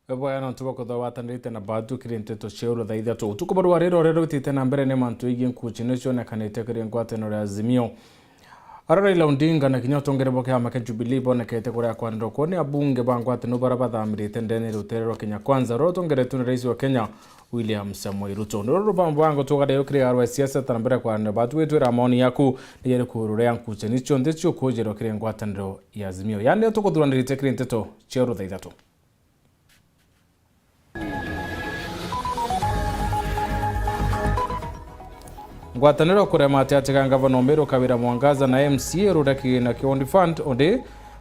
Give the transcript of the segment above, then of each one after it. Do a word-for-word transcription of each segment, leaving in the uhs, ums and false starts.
Bwega nontu bwa kwithirwa watanirite na batwi kiri nteto cia uru thaa ithatu. Utuku bwa rwa riro uria rwitite na mbere ni mantu jegii nkuuchi ni cionekanite kiri ngwataniro ya Azimio. Ara Raila Odinga na kinya utongeria bwa kiama kia Jubilee bonekete kuria kwanirwa kwoo ni abunge ba ngwataniro baria bathamirite ndene ya rutere rwa Kenya Kwanza ruria rutongeretwe ni rais wa Kenya William Samoei Ruto. Nirwo rubango tugaria kiri arwa siasa ta na mbere kwanirwa batwi witwira maoni yaku ni jariku ruria nkuuchi ni cionthe ciukuujirwa kiri ngwataniro ya Azimio. Yaani tukuthuranirie kiri nteto cia uru thaa ithatu. Ngwataniro kurema ati ati ga ngavana Umiru Kawira Mwangaza na M C A ruria kigina kia Only Fund undi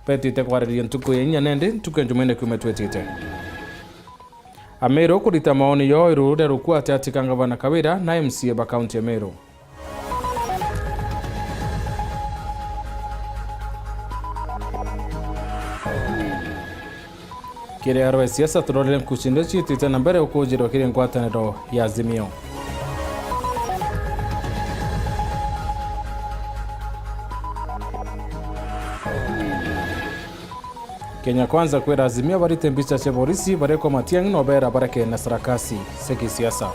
betite kwaririria ntuku ya inya nendi ntuku ya Jumaine kiumia twitite. Amiru kurita maoni yoo iruru ria ruku ati ati ga ngavana Kawira na M C A ba kaunti ya Meru. Kiri arwa siasa turorere nkuuchi iria ciitite na mbere ukuujirwa kiri ngwataniro ya Azimio. Kenya Kwanza kwira Azimio barite mbicha cia borisi barikwa Matiang'i na ubera bareke na sarakasi cia kisiasa.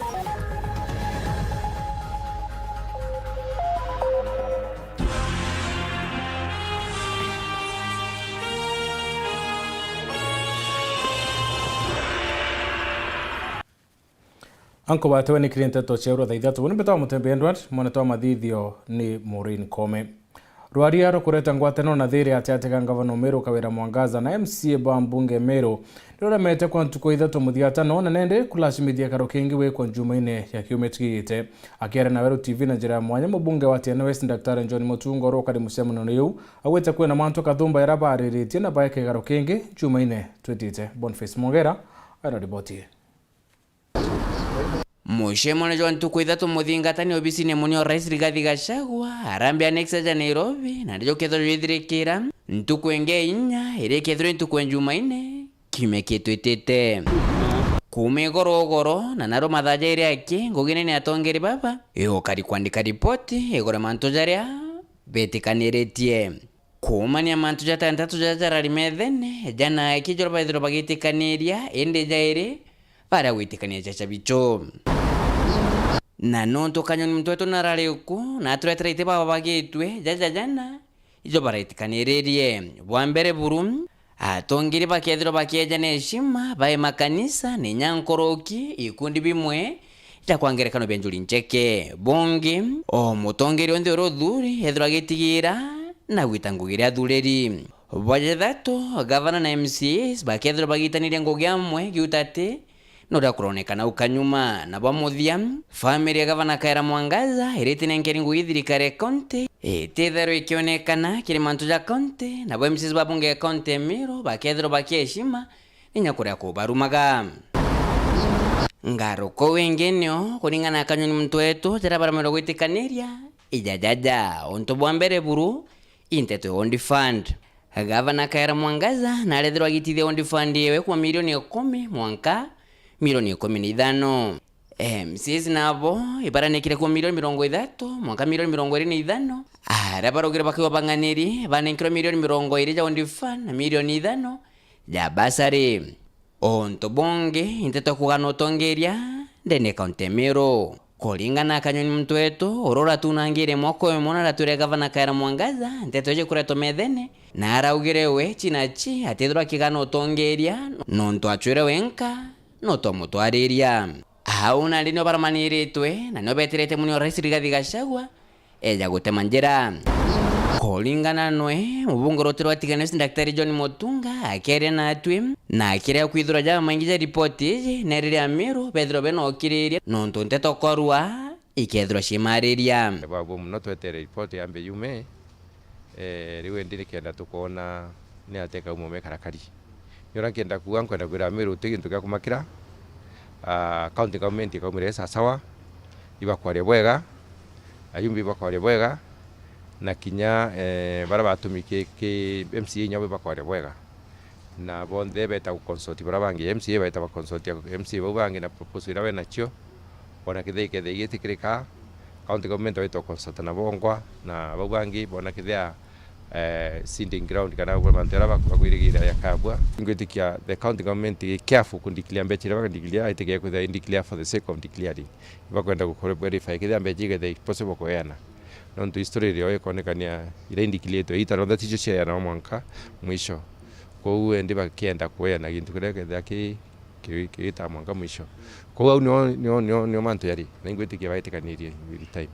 Anko batewe ni kiri nteto cia uru thaa ithatu. Buni mbetwa Mutembe Edward, mwana twa mathithio ni Maureen Kome. Rwaria rukureta ngwataniro na thiri ati ati ga ngavana Umiru Kawira Mwangaza na M C A ba mbunge Meru niruremete kwa ntuku ithatu muthiatano na nendi kulashimithia karo kingi wikwa Jumaine ya kiumia kigite. Akiaria na Weru T V na njira ya mwanya, mubunge wa Tiene West Daktari John Mutunga urukari mucemanio yuu augite kwina mantu kathumba jaria bariritie na baeke karo kingi Jumaine twitite. Boniface Mwongera aina riboti ii. Mucemanio jwa ntuku ithatu muthingatani obisine munio Rais Rigathi Gachagua, Harambee Annex aja Nairobi, na ndio kethirwa jwithirikira ntuku ingi ya inya, iria ikethirwa ntuku ya Jumaine, kiumia kitwitite. Kuuma igoro ugoro, na naro mathaa jairi aki, ngugi nene atongeri baba, igukari kwandika ripoti igoro mantu jaria betikaniritie. Kuumania mantu jatantatu jaria jarari methene, jana aki joro baithirwa bagitikaniria, indi jairi baria gwitikania jaja bicho. Na nontu Kanyoni Mtwetu narari uku, na aturetera iti baba bagitwe, jaja jana, ijo baretikaniririe. Bwa mbere buru, atongeri bakethirwa bakieja na heshima, bai makanisa, ni nya nkoroki, ikundi bimwe, ja kwa ngerekano bia njuri ncheke. Bongi, o mutongeri onthe uria uthuri, ethirwa agitigira na gwita ngugi iria athuriri. Bwa jathatu, gavana na M C As bakethirwa bagitaniria ngugi amwe, giuta ati, nuria kuronekana ukanyuma. Na bwa muthia, family ya gavana Kawira Mwangaza iria itinenkeri ngugi thirikari ya kaunti, ititherwa ikionekana kiri mantu ja kaunti, nabo M C As ba bunge ya kaunti ya Meru bakethirwa bakieshima, inya kuria kubarumaga. Ngaruko wingi nio, kuringana na Kanyoni Mtwetu, jaria baramirwe gwitikaniria, ija jaja. Untu bwa mbere buru, i nteto ya Only Fund. Gavana Kawira Mwangaza narethirwa agitithia Only Fund yewe kuma milioni ikumi mwanka milioni ikumi na ithano. M C As nabo ibaranekire kuma milioni mirongo ithatu mwanka milioni mirongo iri na ithano. Aria baraugire bakiwa bang'aniri banenkirwe milioni mirongo iri ja Only Fund na milioni ithano ja bursary. Untu bungi, i nteto kugana utongeria ndene kaunti ya Meru. Kuringana na Kanyoni Mtwetu, uria uratunangire mwaka uyu mwana aratwire gavana Kawira Mwangaza, nteto iji kuretwa methene, na araugire we chi na chi atithirwa akigana utongeria, nontu achwire wenka no twamutwariria. Au nandi nio baramaniritwe, na nio beterete munio Rais Rigathi Gachagua, eja gutema njira. Kuringana nwe, mubunge roti rwa Tigania West Daktari John Mutunga akeria natwi, na akiria kwithirwa jamaingi ja ripoti iji, na riria Amiru bethirwa bena ukiriria, nontu nteto korwa ikethirwa ciimariria. Babu muno twetere ripoti yambe yume, eh, riu indi nikenda tukoona ni atia kauma mekarakari. Ni uria nkienda kuuga, nkwenda kwira Amiru ti gintu gia kumakira. Ah, county government ikaumira i sawasawa, ibakwaria bwega, ayumbi ibakwaria bwega, na kinya, eh, baria batumi ki, ki M C A inya bo ibakwaria bwega. Na bonthe beta guconsult baria bangi, M C A baeta baconsultia M C A bau bangi na proposal iria benacio, bona kethira ikethira igitikirika, county government baeta guconsult na bongwa, na bau bangi bona kethira eh, seeding ground kana mantu jaria baku-, bakwirigira jakabua. Ngwitikia the county government i careful ku declare mbeca iria baka declare, itike kwithira i declare for the sake of declaring. Bakwenda ku verify kethira mbeca ikethira possible kueana. Nontu history irio ikonekania iria indikilitwe ita ronthe ticio ciaeanagwa mwanka mwisho. Kwou endi bakienda kueana gintu kiria kethira ki, ki, kigita mwanka mwisho. Kwou au nio, nio, nio, nio mantu jari, na ingwitikia baitikanirie with time.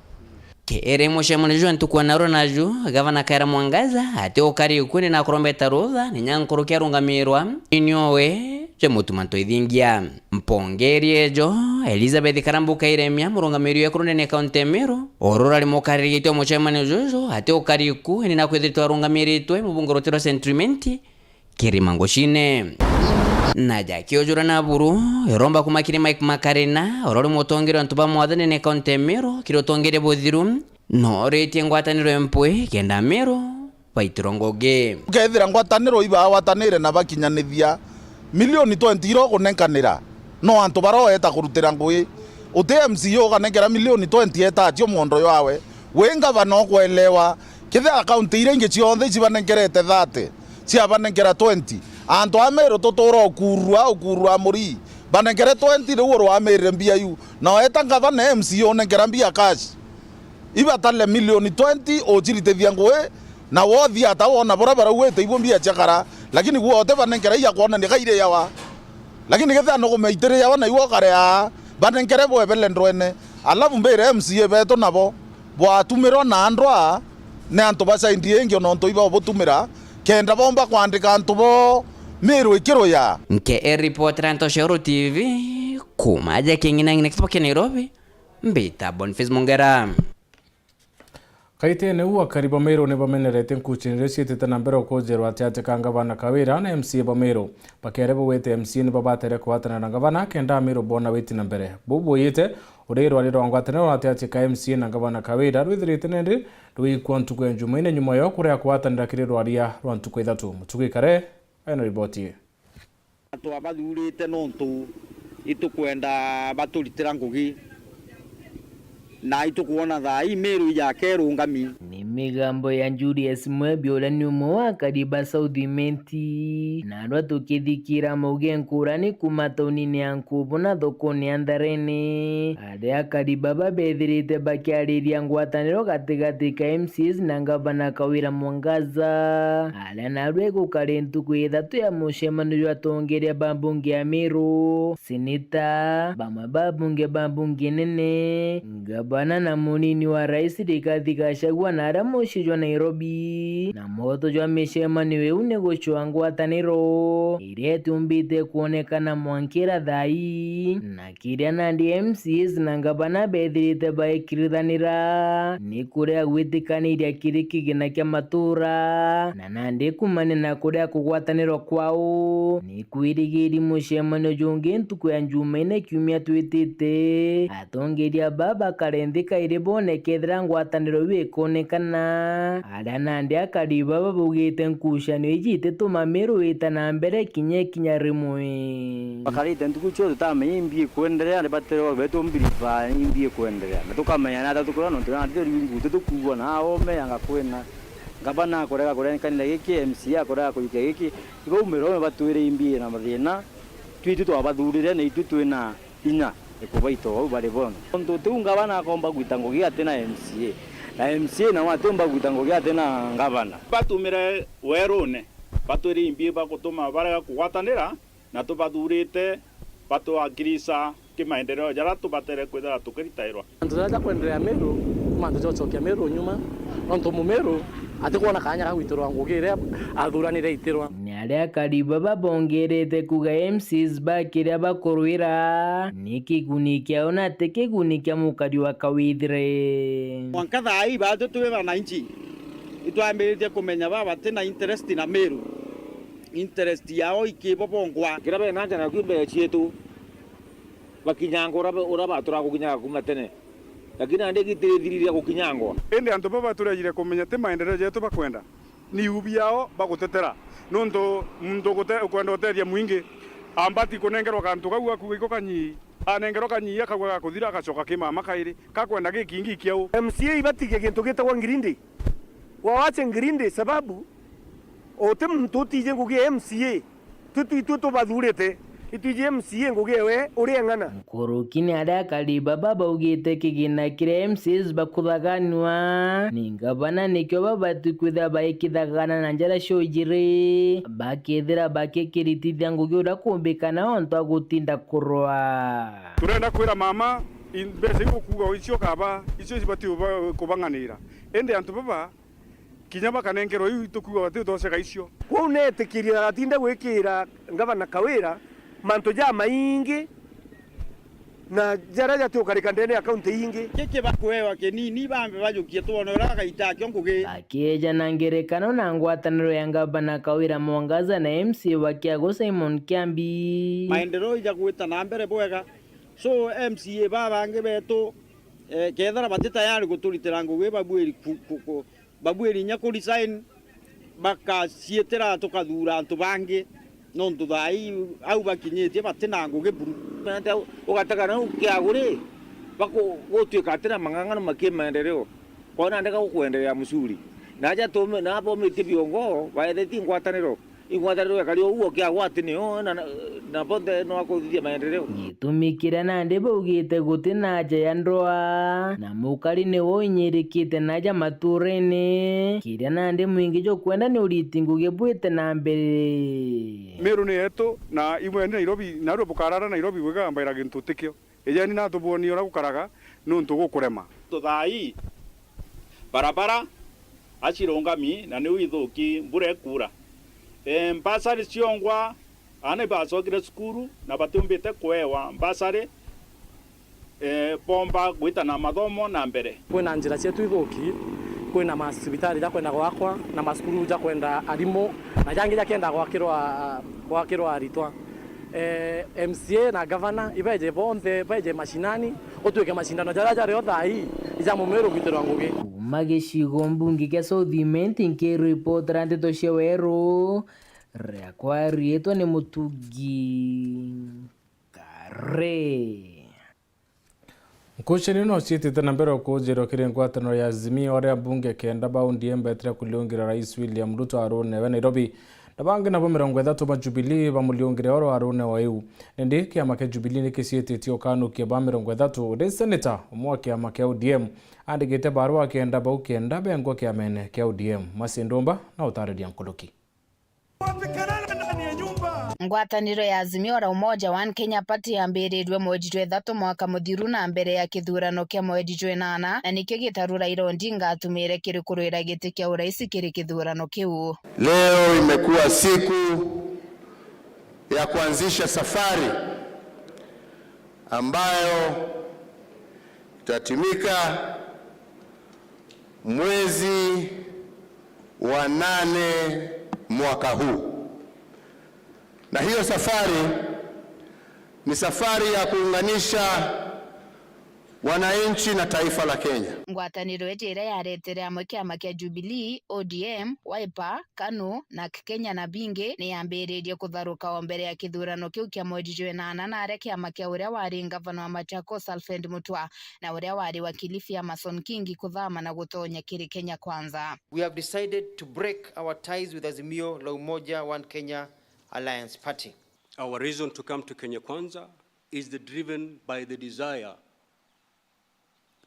Kiri mucemanio jwa ntuku ya narua naju, Gavana Kawira Mwangaza ati ukari ukuini na kurombeta rutha ni nyankuruki arungamirwa iniowe jwa mutuma ntwithingia. Mpongeri ejo, Elizabeth Karambu Kairemia, murungamiri wa Kurundene County ya Meru, urura ari mukariritie mucemanio juju, ati ukari ku, indi na kwithiritwe arungamiritwe mubunge ruti rwa Central Imenti, Kirima Ngucine. Na jakiujura na buru, iromba kuma kiri Mike Makarina, urori mutongeria antu ba mwathani ne County ya Meru, kiri utongeria buthiru, noritie ngwataniro ya mpwi kenda Meru baitirwa ngugi. Ukethira ngwataniro ibagwatanire na bakinyanithia milioni twenty iria ukunenkanira, no antu baria ueta kurutira ngugi. Uti M C A ukanenkera milioni twenty eta acio mwondo jwawe. Wi ngavana ukwelewa, kethira kaunti iria ingi cionthe ici banenkerete thirty, ciabanenkera twenty. Antu a Meru tutura ukurua, ukurua muri, banenkere twenty riu urwamirire mbia iu. Na weta ngavana M C A unenkera mbia cash. Ibatale milioni twenty uciritithia ngugi, na wothi ata wona bura barauite ibo mbia cia kara, lakini gwe utibanenkera iya kwonania kairi yawa. Lakini kethira nukumeitiri yawa na iwe ukarea, banenkere bwebele ndwene. Alafu mbire M C A betu nabo bwatumirwa na andwa ni antu bacaindie ingi ona untu iba ubutumira, kenda bomba kwandika antu bo Meru ikiruya. Nke e reporter Anto Shero T V, kuma aja king'inang'ina kituba kia Nairobi. Mbita Boniface Mongera. Kaitene uu akari ba Meru ni bamenerete nkucini iria ciitite na mbere ukujerwa ati ati ka ngavana Kawira na M C A ba Meru. Bakiaria bugwite M C A ni babatere kugwatanira na ngavana kenda Ameru boona witi na mbere. Buu buyite uria irwari rwa ngwataniro ati ati ka M C A na ngavana Kawira rwithirite nindi rwikwa ntuku ya Njumaine nyuma yo kurea kugwatanira kiri rwaria rwa ntuku ithatu. Mutuku Ikare ena riboti ii. Twabathurite nontu itukwenda baturitira ngugi, na itukwona thaa ii Meru ijake irungami. Ni migambo ya Julius Mwebi, uria ni umwe wa akari ba South Imenti, narua tukithikira mauge nkurani kuma taunini ya Nkubu na thokone ya Ntharene. Aria akari baba bethirite bakiariria ngwataniro gatigati ka M C As na ngavana Kawira Mwangaza, aria narua igukari ntuku ithatu ya mucemanio jwa atongeria ba mbunge ya Meru, seneta, bamwe ba bunge ba mbunge nene, ngavana na munini wa rais Rigathi Gachagua na aria mucii jwa Nairobi. Na mwoto jwa micemanio iu ni gucua ngwataniro iria itiumbite kwonekana mwankira thaa ii, na kiria nandi M C As na ngavana bethirite baikirithanira ni kuria gwitikaniria kiri kigina kia matura, na nandi kumania na kuria kugwatanirwa kwao. Ni kwirigiri mucemanio jungi ntuku ya Njumaine kiumia twitite, atongeria baba bakare nthi kairi bone kethira ngwataniro iu ikonekana. Aria nandi akari baba baugite nkucanio iji itituma Meru ita na mbere kinya ikinya rimwe. Bakarite ntuku cio tutamenya imbi ikwenderea, ni baterwa betu mbiriba imbi ikwenderea. Na tukamenya na ata tukura nontu na ati riu ngutu tukuwa na aome anga kwina. Ngavana akurega kurenkanira giki, M C A akurega kuikia giki. Ibaumira ume batwire imbi na mathina. Twi itu twabathurire na itu twina inya ikubaita ou bari bonthe. Untu tiu ngavana akomba gwita ngugi atina M C A, na M C A nao atiumba gwita ngugi atina ngavana. Batumire werune, batwire imbi bagutuma barega kugwatanira, na tubathurite batwakirisa kimaendeleo jaria tubatere kwithira tukiritairwa. Mantu jaria ja kwenderea Meru, mantu ja gucokia Meru nyuma, nontu Mumeru atikwona kanya ga gwitirwa ngugi iria athuranire aitirwa. Ni aria akari baba bongerete kuga M C As ba kiria bakurwira ni kiguni kiao na ti kiguni kia mukari wa Kawithire. Mwanka thaa ii batu twi wananchi, itwambiritie kumenya baba batina interest na Meru, interest yao ikibo bongwa. Kiria bena nja nakio mbere cietu, bakinyanga uria ba-, uria baturaga kukinyaga kuma tene. Lakini nandi gitithirire gukinyangwa. Indi antu baba baturejire kumenya ti maendeleo jetu bakwenda, ni iu biao bagutetera. Nontu muntu ugute-, ukwenda utethia mwingi, ambati kunengerwa kantu kau gaku gaiko kanyii, anengerwa kanyii akauga gakuthira, agacoka ki mama kairi, kakwenda gikingi kiau. M C A ibatigie gintu gitagwa ngirindi. Wawache ngirindi sababu uti muntu utiji ngugi ya M C A. Twi twitwi tubathurite, itwiji M C A ngugi ewe uria eng'ana. Nkuruki ni aria akari baba baugite kigina kiria M C As bakuthaganua ni ngavana nikio babati kwithira baikithagana na njara cia ujiri, bakethira bakikiritithia ngugi uria kumbikana ontu a gutinda kurwa. Turenda kwira mama, i-, mbeca iu ukuuga icio kaba, icio cibati uba-, kubang'anira. Indi antu baba, kinya bakanenkerwa iu itukuuga bati utoceka icio. Kwou neetikiria atinde gwikira Ngavana Kawira mantu jamaingi na jaria jati ukarika ndene ya kaunti ingi. Giki bakuewa kinini, bambe bajukie twone uria gagaita akio ngugi. Bakieja na ngerekano na ngwataniro ya Ngavana Kawira Mwangaza na M C A wa Kiagu Simon Kiambi. Maendeleo ija gwita na mbere bwega. So, M C A babangi betu, eh, kethira bati tayari guturitira ngugi, babuiri ku-, ku-, ku-, babuiri inya ku resign, bakaciitira tukathuura antu bangi, nontu thaa ii au bakinyitie bati na ngugi buru. Nandi au ugatega nau Kiaguri, baku-, gutwika ati na mang'ang'ano ma kimaendeleo, kwona ndeka gukwendelea msuri. Na aja tume-, na bomitie biongo, baethetie ngwataniro. Ingwataniro ekari o uo Kiagwa ati nio na, na, na bonthe no akuthithia maendeleo. Gitumi kiria nandi baugite guti na aja ya ndwaa, na mukari niwe uinyirikite na aja maturene, kiria nandi mwingi jukwenda ni uriti ngugi bwite na mbere. Meru ni yetu, na imwe ni Nairobi, narua bukarara Nairobi bwigambaira gintu tikio. Ijeni natubuonie uria gukaraga, niuntu gukurema. Thaa ii, barabara acirungami na niu ithuki, mbura ikuura. E, mbasari ciongwa, aana ibacokire cukuru na batiumbite kuewa mbasari, e, bomba gwita na mathomo na mbere. Kwina njira cietu ithuki, kwina macibitari jakwenda gwakwa na macukuru jakwenda arimu na jangi jakienda gwakirwa, gwakirwa aritwa. Eh, M C A na gavana ibeje bonthe, beje mashinani, gutwike mashindano jaria jario thaa ii ija Mumiru gwitirwa ngugi. Kuuma gicigo mbunge kia South Imenti, nkiripotera ndeto cia Weru, riakwa riitwa ni Mutugi Kare. Nkucanio no ciitite na mbere ukuujirwa kiri ngwataniro ya Azimio, aria mbunge kenda ba O D M beetire kuliungira Rais William Ruto aruune we Nairobi, na bangi nabo mirongo ithatu ba Jubilee bamuriungire oro aruune o iu. Nindi kiama kia Jubilee ni kiciititie ukanukia ba mirongo ithatu, ri seneta umwe wa kiama kia O D M aandikite barua akienda bau kenda bengwa kiamene kia O D M. Mercy Ndumba na utaariria nkuruki. Ngwataniro ya Azimio la Umoja One Kenya Party yambirirwe mweri jwa ithatu mwaka muthiru na mbere ya kithurano kia mweri jwa inana, na nikio gitaru Raila Odinga atumire kiri kurwira giti kia urais kiri kithurano kiu. Leo imekuwa siku ya kuanzisha safari ambayo itatimika mwezi wa nane mwaka huu. Na hiyo safari ni safari ya kuunganisha wananchi na taifa la Kenya. Ngwataniro iji iria yaretere amwe kiama kia Jubilee, O D M, Wiper, KANU, na Kenya na bingi ni yambiririe kutharuka o mbere ya kithurano kiu kia mweri jwa inana, na aria kiama kia uria wari ngavana wa Machakos Alfred Mutua na uria wari wa Kilifi Amason Kingi kuthama na gutonya kiri Kenya Kwanza. We have decided to break our ties with Azimio la Umoja One Kenya Alliance Party. Our reason to come to Kenya Kwanza is the, driven by the desire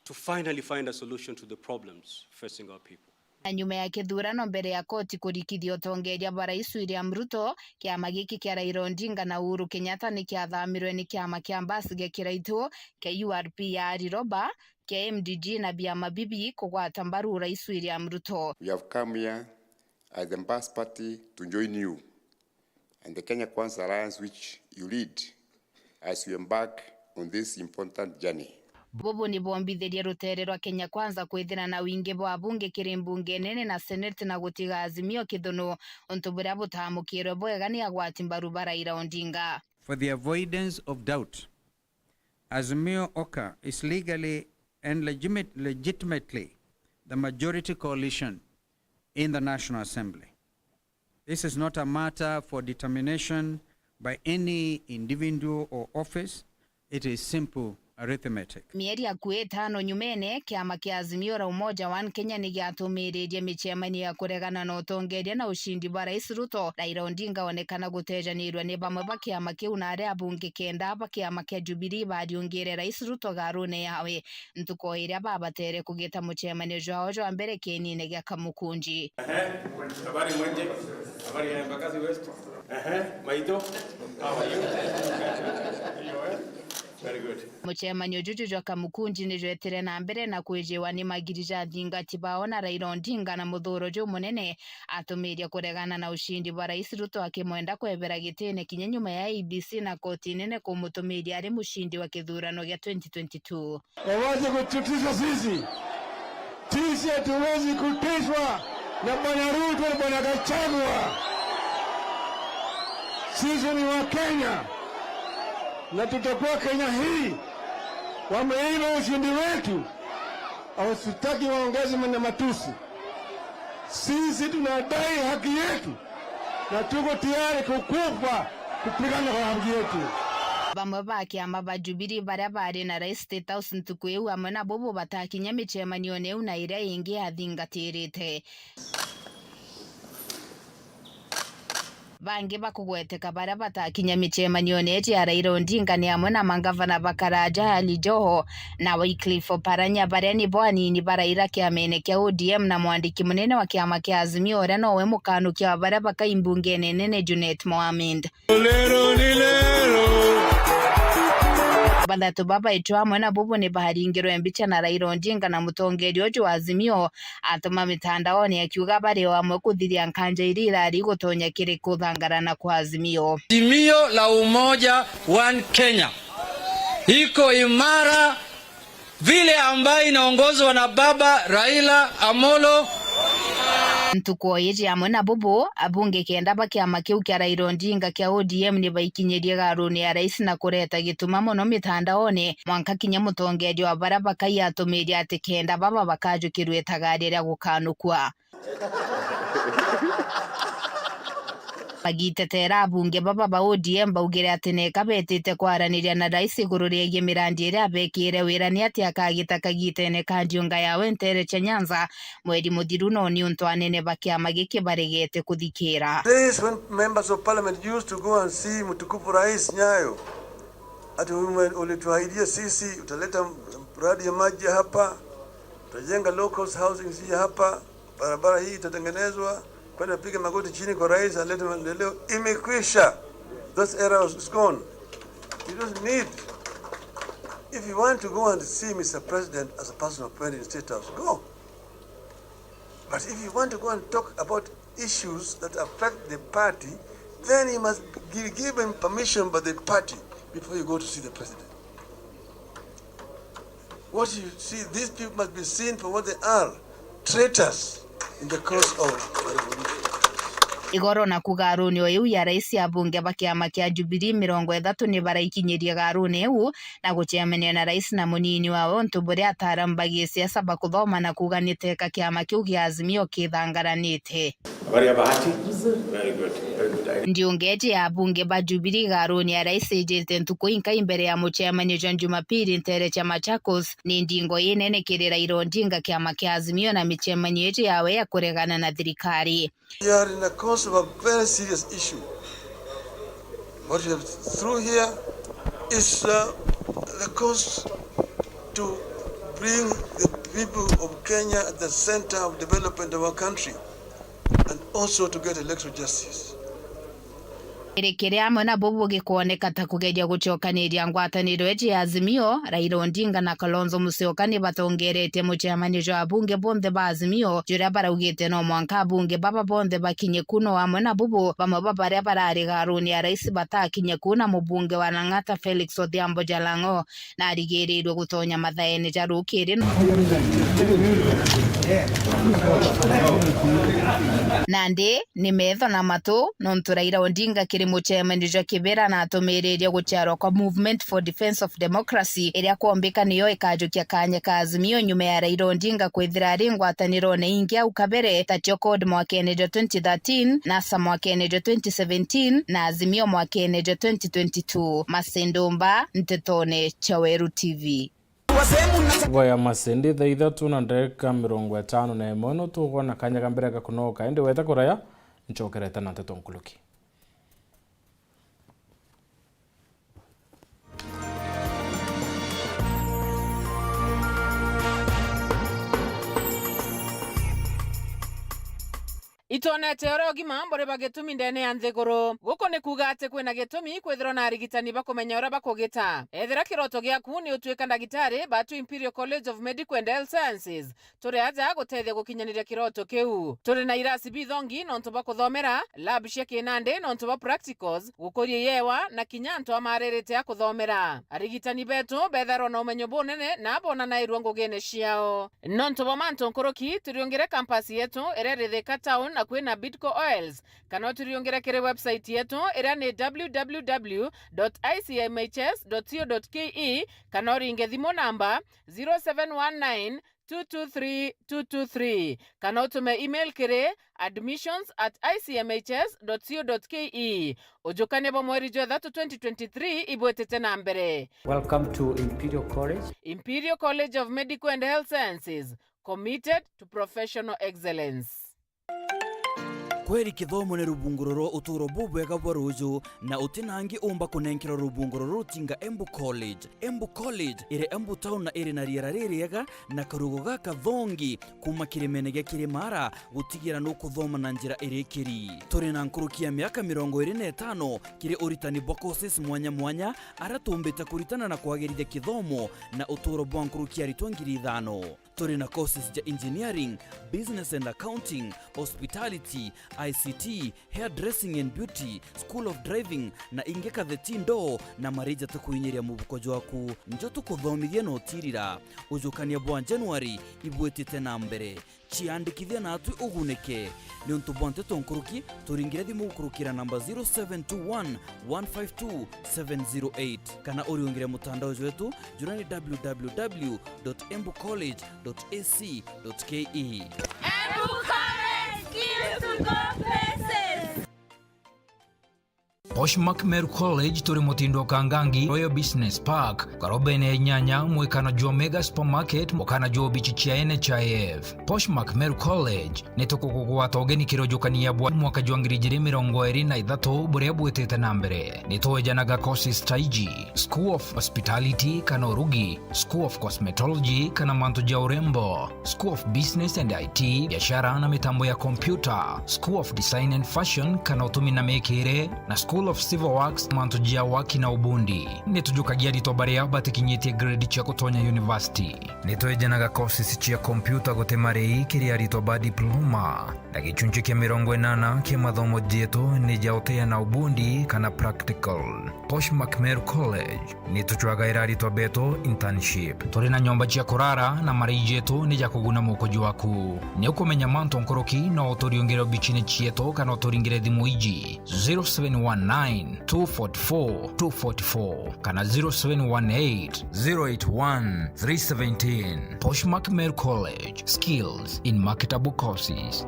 to finally find a solution to the problems facing our people. Na nyuma ya kithurano, mbere ya koti kurikithia utongeria bwa Rais William Ruto, kiama giki kia Raila Odinga na Uhuru Kenyatta ni kiathamirwe ni kiama kia Mbas gia Kiraitu kia U R P ya Ali Roba, kia M D G na biama bibi kugwata mbaru Rais William Ruto. We have come here as the Mbas party to join you and the Kenya Kwanza Alliance which you lead as you embark on this important journey. Bubu ni bwombithirie rutere rwa Kenya Kwanza kwithira na wingi bwa abunge kiri mbunge nene na seneti na gutiga Azimio kithunu, untu buria butaamukirwe bwega ni agwati mbaru ba Raila Odinga. For the avoidance of doubt, Azimio Oka is legally and legimit-, legitimately the majority coalition in the National Assembly. This is not a matter for determination by any individual or office. It is simple Arithmetic. Mieri akui itano nyumene, kiama kia Azimio la Umoja One Kenya ni giatumiririe micemanio ya kuregana na utongeria na ucindi bwa Rais Ruto. Raila Odinga onekana gutejanirwa ni bamwe ba kiama kiu, na aria abunge kenda ba kiama kia Jubilee bariungire Rais Ruto garune yawe. Ntuku o iria babatere kugita mucemanio jwao jwa mbere kienine gia Kamukunji. Ehe, habari mwenje? Habari ya Embakasi West? Ehe, Maito? How are you? Very good. Mucemanio juju jwa Kamukunji ni jwetire na mbere na kwijiwa ni magiri ja athingati bao na Raila Odinga, na muthuro jumunene atumirie kuregana na ucindi bwa Rais Ruto, akimwenda kwebera gitine kinya nyuma ya I E B C na koti nene kumutumiria ari mucindi wa kithurano gia twenty twenty-two. Wawache kututisha sisi. Sisi hatuwezi kutishwa na Bwana Ruto na Bwana Gachagua. Sisi ni Wakenya na tutakuwa Kenya hii. Wameiba ushindi wetu, hawatutaki waongeze na matusi. Sisi tunadai haki yetu na tuko tayari kukufa kupigana kwa haki yetu. Bamwe ba kiama ba Jubilee baria bari na Rais State House ntuku iu amwe na bubu batakinya micemanione iu na iria ingi yathingatirite. Bangi bakugweteka baria batakinya micemanione iji ya Raila Odinga ni amwe na mangavana ba Karaja Ali Joho na Wycliffe Oparanya, baria nibo anini ba Raila kiamene kia O D M, na mwandiki munene wa kiama kia Azimio, uria nowe mukanukia wa baria bakai mbungene nene, Junet Mohamed. Lero ni lero. Bathatu babaitwe amwe na bubu ni baringirwe mbicha na Raila Odinga na mutongeria uju wa Azimio atuma mitandaone akiuga bari o amwe kuthiria nkanja iria irari gutonya kiri kuthangarana kwa Azimio. Azimio la Umoja One Kenya iko imara vile ambayo inaongozwa na Baba Raila Amolo. Ntuku o iji amwe na bubu, abunge kenda ba kiama kiu kia Raila Odinga kia O D M ni baikinyirie garuni ya rais na kureta gituma mono mitandaone, mwanka kinya mutongeria wa baria bakai atumirie ati kenda baba bakajukirua itagaria ria gukanukua. Bagitetera abunge baba ba O D M baugire ati neka betite kwaraniria na rais iguru riegie mirandi iria abekire wira ni ati akagita kagitene ka ndiunga yawe ntere cia Nyanza mweri muthiru, no niuntu anene ba kiama giki baregete kuthikira. Days when members of parliament used to go and see mtukufu Rais Nyayo, ati ume-, ulituahidia sisi utaleta mradi ya maji hapa, utajenga low cost housing hii hapa, barabara hii itatengenezwa, kwenda piga magoti chini kwa rais alete maendeleo. Imekwisha. Those era is gone. You don't need, if you want to go and see Mister President as a personal friend in State House, go. But if you want to go and talk about issues that affect the party, then you must be given permission by the party before you go to see the president. What you see, these people must be seen for what they are, traitors in the cause of the revolution. Igoro na kugaruni o iu ya rais, abunge ba kiama kia Jubilee mirongo ithatu ni baraikinyirie garuni iu na gucemania na rais na munini wawe, untu buria ataaramu ba gisiasa bakuthoma na kuuga ni teka kiama kiu gia Azimio kithangaranite. Habari ya bahati? Very good. Very good. Ndiunga iji ya abunge ba Jubilee garuni ya rais ijite ntuku inkai mbere ya mucemanio jwa Jumapili ntere cia Machakos ni ndingo inene kiri Raila Odinga, kiama kia Azimio na micemanio iji yawe ya kuregana na thirikari. We are in the course of a very serious issue. What we have through here is, uh, the course to bring the people of Kenya at the center of development of our country and also to get electoral justice. Kiri kiria amwe na bubu gikwoneka ta kugeria gucokaniria ngwataniro iji ya Azimio, Raila Odinga na Kalonzo Musyoka ni batongeretie mucemanio jwa abunge bonthe ba Azimio, juria baraugite no mwanka abunge baba bonthe bakinye ku, no amwe na bubu bamwe ba baria barari garuni ya rais batakinye ku, na mubunge wa Lang'ata Felix Odhiambo Jalang'o narigirirwe gutonya mathaene ja rukiri. Nandi ni metho na matu, nontu Raila Odinga kiri mucemanio jwa Kibera na atumiriria guciarwa kwa Movement for Defence of Democracy, iria kwombika niyo ikajukia kanya ka Azimio nyuma ya Raila Odinga kwithira ari ngwatanirone ingi au kabere, ta tio CORD mwakene jwa twenty thirteen, NASA mwakene jwa twenty seventeen, na Azimio mwakene jwa twenty twenty-two. Masindumba, Ntetone cia Weru T V. Thiku ya Masindi thaa ithatu na ndagika mirongo itano na imwe, no tukwona kanya ka mbere ga kunoka, indi weta kuraya, ncokerete na nteto nkuruki. Itwonete uria ugima buri ba gitumi ndene ya nthiguru. Guku ni kuuga ati kwina gitumi kwithirwa na arigitani bakumenya uria bakugita. Ethira kiroto giaku ni utuika ndagitari, ba tu Imperial College of Medical and Health Sciences. Turi aja gutethia gukinyaniria kiroto kiu. Turi na irasi bithongi nontu bwa kuthomera, lab cia kinandi nontu bwa practicals, gukuria yewa na kinya antu amaririte a kuthomera. Arigitani betu bethairwa na umenyo bunene na bonanairua ngugine ciao. Nontu bwa mantu nkuruki, turiungire campus yetu iria iri Thika Town akui na Bidco Oils, kana uturiungire kiri website yetu iria ni w w w dot i c m h s dot co dot k e, kana uringe thimu namba zero seven one nine two two three two two three, kana utume email kiri admissions at i c m h s dot co dot k e. Ujukania bwa mweri jwa ithatu twenty twenty-three ibwitite na mbere. Welcome to Imperial College. Imperial College of Medical and Health Sciences, committed to professional excellence. Kweri kithomo ni rubunguro rwa uturo bubwega bwa ruju, na uti na angi umba kunenkerwa rubunguro ruru tinga Embu College. Embu College iri Embu town na iri na riera ririega na karugo gakathongi kuma kirimene gia Kirimara, gutigira nukuthoma na njira irikiri. Turi na nkuruki ya miaka mirongo iri na itano kiri uritani bwa courses mwanya mwanya, aria tumbite kuritana na kwagirithia kithomo na uturo bwa nkuruki ya aritwa ngiri ithano. Turi na courses ja engineering, business and accounting, hospitality, I C T, hairdressing and beauty, school of driving, na ingi katheti ndoo na marija tukuinyiria mubuko jwaku. Njo tukuthomithia na utirira. Ujukania bwa January ibwitite na mbere. Ciandikithia natwi ugunike. Niuntu bwa nteto nkuruki, turingire thimu gukurukira namba zero seven two one, one five two, seven zero eight, kana uriungire mutandao jwetu, jura ni w w w dot embu college dot a c dot k e. Embu College, skills to go places. Poshmark Meru College turi mutindo wa Kangangi Royal Business Park, karobene ya inyanya, mwekano jwa Mega Supermarket, mukana jwa obichi cia N H I F. Poshmark Meru College, ni tukugugwata ugeni kirojukania bwa mwaka jwa ngiri ijiri mirongo iri na ithatu buria bwitite na mbere. Ni twejanaga courses ta iji: School of Hospitality kana urugi, School of Cosmetology kana mantu ja urembo, School of Business and I T, biashara na mitambo ya kompyuta, School of Design and Fashion kana utumi na mikire, na School of Civil Works, mantu ja waki na ubundi. Ni tujukagia aritwa baria batikinyitie grade cia gutonya university. Ni twejanaga courses cia kompyuta guti marei kiri aritwa ba diploma, na gichunchi kia mirongo inana kia mathomo jetu ni ja uteana ubundi kana practical. Poshmark Meru College, ni tucwagaira aritwa betu internship. Turi na nyomba cia kurara na marei jetu ni ja kuguna mukuji waku. Ni ukumenya mantu nkuruki, no uturiungire obichini cietu kana uturingire thimu iji: zero seven one nine, two four four, two four four kana zero seven one eight, zero eight one, three seventeen. Poshmark Meru College, skills in marketable courses.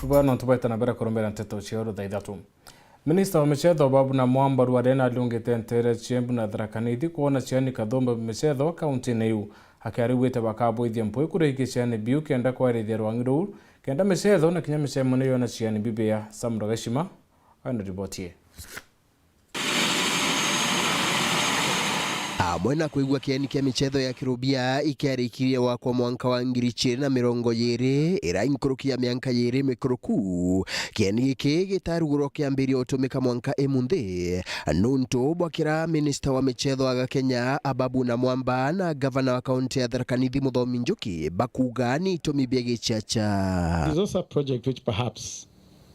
Bwana, ntubaite na mbere kurumbira nteto cia uru thaa ithatu. Minista wa michetho Babu Namwamba rua rena aliungite ntere cia Embu na Tharaka Nithi kwona ciani kathumba michetho kaunti-ini iu. Akiarigwite bakabwithia mpwi kuraikia ciani biu kenda kwarithia rwang'i ruu, kenda michetho na kinya micemanio yona ciani bibia. Sam Rogeshima aina riboti ii. Amwe na kwigua kieni kia michetho ya Kirubia ikiarikirie gwakwa mwanka wa ngiri ciiri na mirongo iiri, ira inkuruki ya mianka iiri mikuruku, kieni giki gitarugurwa kiambiria utumika mwanka imunthi, nuntu bwa kira minista wa michetho aga Kenya, Ababu Namwamba, na gavana wa kaunti ya Tharaka Nithi, Muthomi Njuki, bakuga ni itumi bia gichacha. There's also a project which perhaps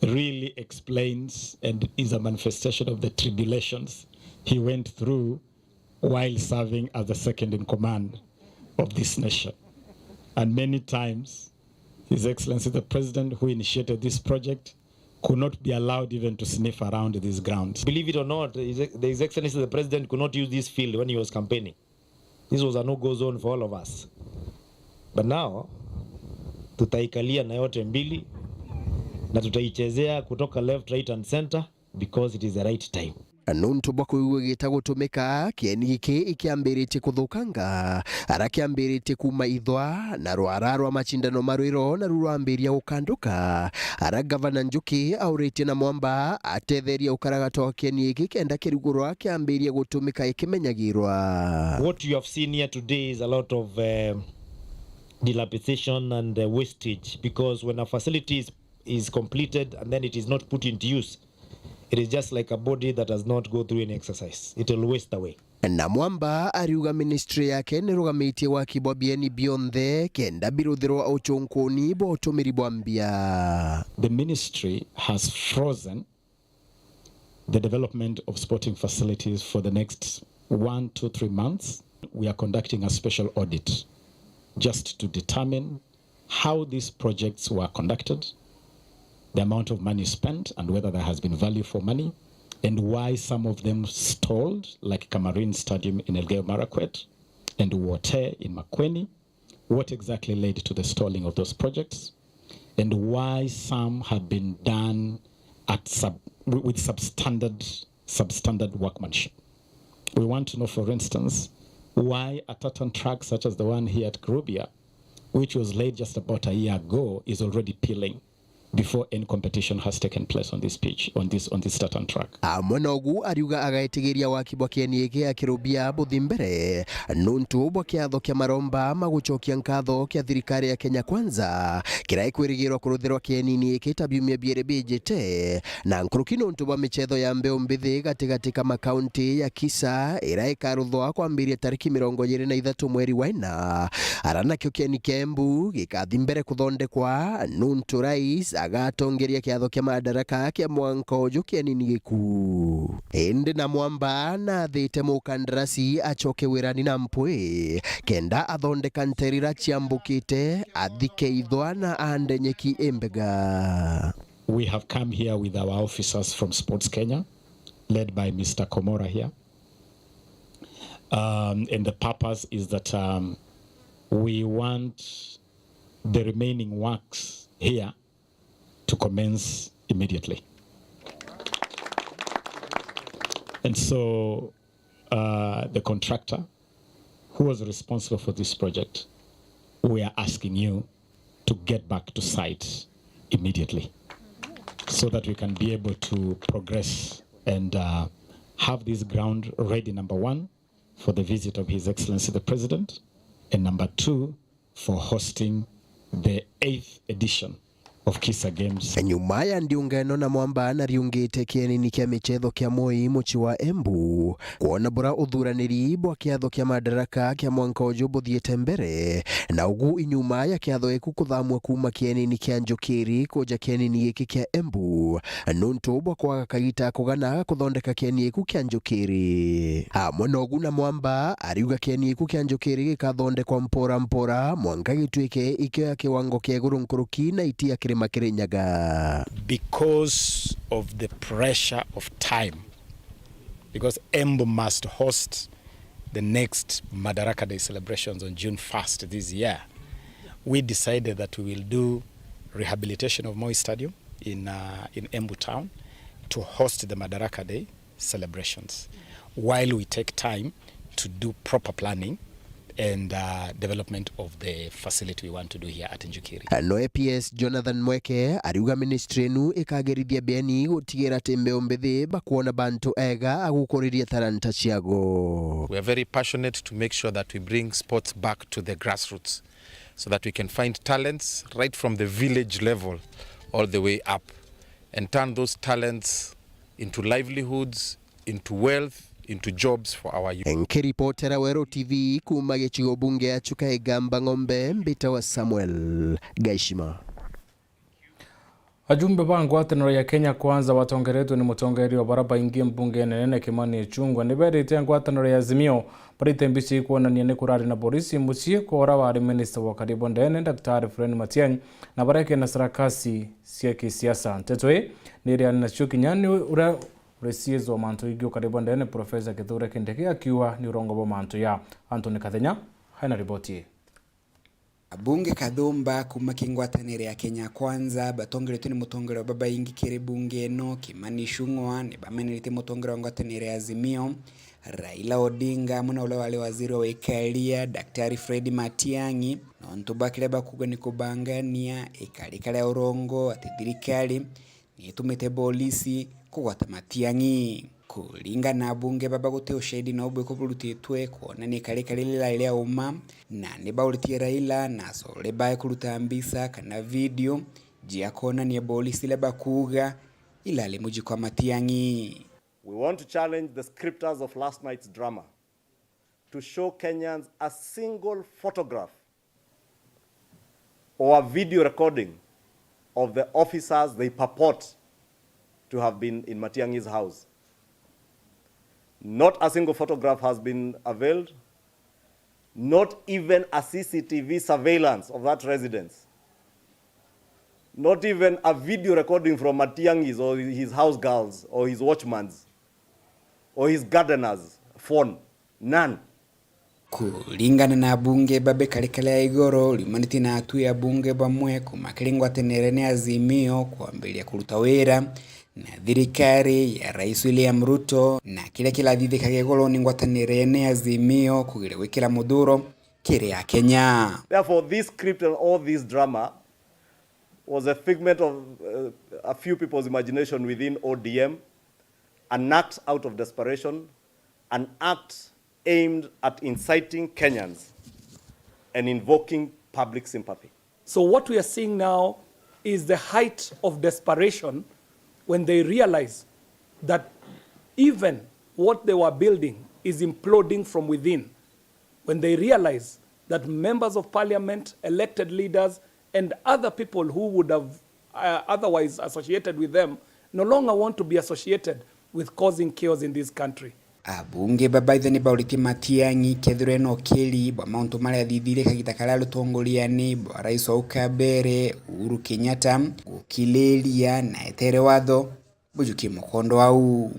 really explains and is a manifestation of the tribulations he went through while serving as the second in command of this nation. And many times, His Excellency the President, who initiated this project, could not be allowed even to sniff around these grounds. Believe it or not, His, His Excellency the President could not use this field when he was campaigning. This was a no-go zone for all of us. But now, tutaikalia na yote mbili, na tutaichezea kutoka left, right and center, because it is the right time. Nuntu bwa kwigua gita gutumika, kieni giki ikiambiritie kuthukanga, ara kiambiritie kuuma ithwa, na rwara rwa macindano ma rwiro naru rwambiria gukanduka, ara gavana Njuki auritie Namwamba atetheria ukaragatwa wa kieni giki kenda kirugurwa kiambirie gutumika ikimenyagirwa. What you have seen here today is a lot of, eh, dilapidation and, eh, wastage, because when a facility is, is completed and then it is not put into use, it is just like a body that has not go through any exercise. It will waste away. Namwamba ariuga ministry yake nirugamitie waki bwa bieni bionthe kenda biruthirwa uchunkuni bwa utumiri bwa mbia. The ministry has frozen the development of sporting facilities for the next one to three months. We are conducting a special audit just to determine how these projects were conducted, the amount of money spent and whether there has been value for money, and why some of them stalled, like Kamarin Stadium in Elgeyo Marakwet and Wote in Makueni. What exactly led to the stalling of those projects, and why some have been done at sub-, wi-, with substandard, substandard workmanship. We want to know, for instance, why a tartan track such as the one here at Kirubia, which was laid just about a year ago, is already peeling before any competition has taken place on this pitch, on this, on this tartan track. Amwe nogu ariuga agaitigiria waki bwa kieni giki gia Kirubia buthi mbere, nuntu bwa kiatho kia maromba ma gucokia nkatho kia thirikari ya Kenya Kwanza, kiria ikwirigirwa kuruthirwa kienini giki ta biumia biiri bijite, na nkuruki nuntu bwa michetho ya mbeu mbithi gatigati ka makaunti ya Kisa, iria ikaruthwa kwambiria tariki mirongo iiri na ithatu mweri wa ina. Ara nakio kieni kia Embu gikathi mbere kuthondekwa, nuntu rais agatongeria kiatho kia Madaraka kia mwanka uju kienini giku. Indi Namwamba nathite mukandarasi acoke wirani na mpwi, kenda athondeka nterira ciambukite, athike ithwa na ande nyeki imbega. We have come here with our officers from Sports Kenya, led by Mister Komora here. Um, and the purpose is that, um, we want the remaining works here to commence immediately. And so, uh, the contractor who was responsible for this project, we are asking you to get back to site immediately so that we can be able to progress and, uh, have this ground ready, number one, for the visit of His Excellency the President, and number two, for hosting the eighth edition of Kisa Games. Nyuma ya ndiunga ino, Namwamba nariungite kienini kia michetho kia Moi mucii wa Embu, kwona bura uthuraniri bwa kiatho kia Madaraka kia mwanka uju buthiite mbere, na ugu inyuma ya kiatho giku kuthamua kuuma kienini kia Njukiri kuja kienini giki kia Embu, nuntu bwa kwaga kagita kugana kuthondeka kieni giku kia Njukiri. Amwe nogu Namwamba ariuga kieni giku kia Njukiri gikathondekwa mpora mpora mwanka gituike ikio ya kiwango kia iguru nkuruki na iti ya kirima Kirinyaga. Because of the pressure of time, because Embu must host the next Madaraka Day celebrations on June first this year, we decided that we will do rehabilitation of Moi Stadium in, uh, in Embu town to host the Madaraka Day celebrations, while we take time to do proper planning and, uh, development of the facility we want to do here at Njukiri. No A P S Jonathan Mweke ariuga ministry inu ikagerithia bieni gutigira ati mbeu mbithi bakwona bantu ega a gukuriria talanta ciago. We are very passionate to make sure that we bring sports back to the grassroots so that we can find talents right from the village level all the way up and turn those talents into livelihoods, into wealth, into jobs for our youth. Nkiripotera Weru T V kuuma gicigo bunge ya Chuka Igamba Ng'ombe, mbitawa Samuel Gaishima. Ajumbe ba ngwataniro ya Kenya Kwanza batongeretwe ni mutongeria wa bara baingi mbunge nene Kimani Ichung'wah ni berite ngwataniro ya Azimio barite mbica ikwonania ni kurari na borisi mucii kwa uria wari minista wa karibu ndene Daktari Fred Matiang'i na bareke na sarakasi cia kisiasa. Nteto ii ni iriani nacio kinya ni uria Ureciizwa mantu ingi ukari bwa ndene, Profesa Kithure Kindiki akiuga ni urongo bwa mantu ya Anthony Kathenya. Haina riboti ii. Abunge kathumba kuuma ki ngwataniro ya Kenya Kwanza batongeretwe ni mutongeria wa babaingi kiri bunge ino, Kimani Ichung'wah, ni bamenerete mutongeria wa ngwataniro ya Azimio, Raila Odinga, amwe na uria wari waziri wa wikaria, Daktari Fred Matiang'i, nontu bwa kiria bakuuga ni kubangania ikarika ria urongo ati thirikari ni itumite bolisi kugwata Matiang'i. Kuringana na abunge baba, guti ushahidi na ubwiko burutitwe kwonania ikarika riri rirari ria uma, na ni bauritie Raila na acore bae kuruta mbica kana video jia kwonania bolisi iria bakuuga irari muji kwa Matiang'i. We want to challenge the scripters of last night's drama to show Kenyans a single photograph or a video recording of the officers they purport to have been in Matiang'i's house. Not a single photograph has been availed, not even a C C T V surveillance of that residence, not even a video recording from Matiang'i's or his house girls or his watchmans or his gardeners phone. None. Kuringana na abunge ba ikarika ria igoro riumanitie na atwi abunge bamwe kuuma kiri ngwataniro ya Azimio kwambiriria kuruta wira na thirikari ya Rais William Ruto, na kiria kirathithikaga igoro ni ngwataniro ya Azimio kugeria gwikira muthuro kiri Akenya. Therefore, this script and all this drama was a figment of, uh, a few people's imagination within O D M, an act out of desperation, an act aimed at inciting Kenyans and invoking public sympathy. So what we are seeing now is the height of desperation when they realize that even what they were building is imploding from within, when they realize that members of parliament, elected leaders, and other people who would have, uh, otherwise associated with them no longer want to be associated with causing chaos in this country. Abunge baba ithe ni bauritie Matiang'i kethirwe na ukiri bwa mauntu maria athithirie kagita karia ari utongoriani bwa Rais wa ukambere Uhuru Kenyatta gukiriria na etere watho bujukie mukondo au.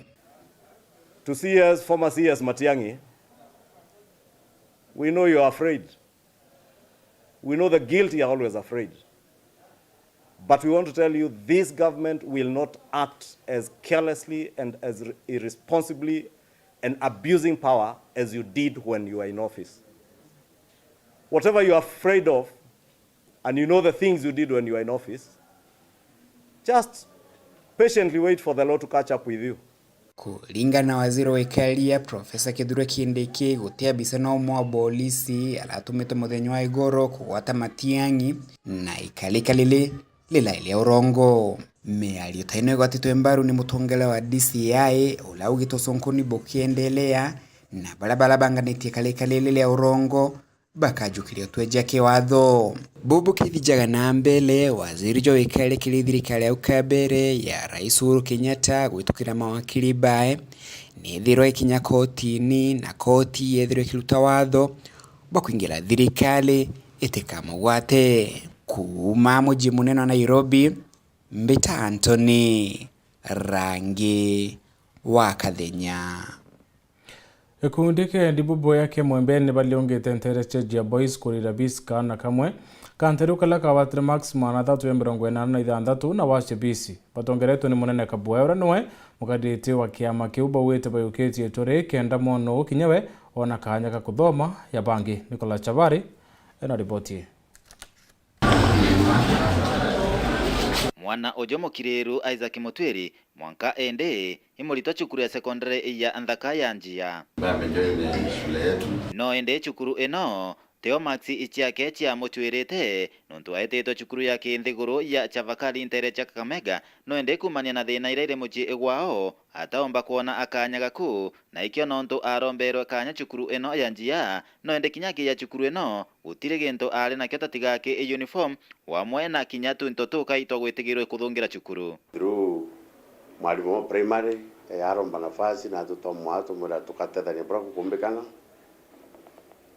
To C S, former C S Matiang'i, we know you are afraid. We know the guilty are always afraid. But we want to tell you, this government will not act as carelessly and as irresponsibly and abusing power as you did when you were in office. Whatever you are afraid of, and you know the things you did when you were in office, just patiently wait for the law to catch up with you. Kuringana na waziri wa ikaria, Profesa Kithure Kindiki, guti abisa no umwe wa bolisi aratumitwe muthenya wa igoro kugwata Matiang'i na ikarika riri rirari ria urongo. Miario ta ino igwatitwe mbaru ni mutongeria wa D C I, uria augite ucunkuni bukiendelea, na baria barabanganitie ikarika riri ria urongo bakajukiria utwe jwa kiwatho. Bubu kithijaga na mbere, waziri jwa wikaria kiri thirikari ya ukambere ya Rais Uhuru Kenyatta gwitukira mawakiri bae, nethirwa ikinya kotini na koti yethirwa ikiruta watho bwa kwingira thirikari itikamugwate. Kuuma muji munene wa Nairobi, mbita Anthony Rangi wa Kathenya. Gikundi kia Ndibubu ya Kimwembe ni baliungite ntere cia Jia Boys kurira Biska na kamwe. Kanteru kala kabatire marks magana athatu ya mirongo inana na ithanthatu na Wache Bisi. Batongeretwe ni Munene Kabua, uria niwe mukariritie wa kiama kiu, bauite bayukitie ituri kenda mwono kinya we Ona kaanya ga kuthoma. Ya bangi, Nicholas Chabari, ena riboti ii. Mwana uju mukiriru Isaac Mutwiri, mwanka indi imuritwa cukuru ya sekondari ya Nthaka ya Njia. Ambaye amejoin shule yetu. No indi cukuru ino tio maksi ciake ciamucwirite, nontu aetitwe cukuru ya kinthiguru ya Chavakali ntere cia Kakamega, no indi kuumania na thina iria iri mucii gwao, ataomba kwona akanya gaku, na ikio nontu aromberwe kanya cukuru ino ya Njia, no indi kinya akiija cukuru ino, gutiri gintu ari nakio tatiga ki uniform, wamwe na kinya twinto tukai twa gwitigirwe kuthungira cukuru. Through mwarimu wa primary, eh, aromba nafasi, na tutomwa tumwira tukatethania buria gukumbikana.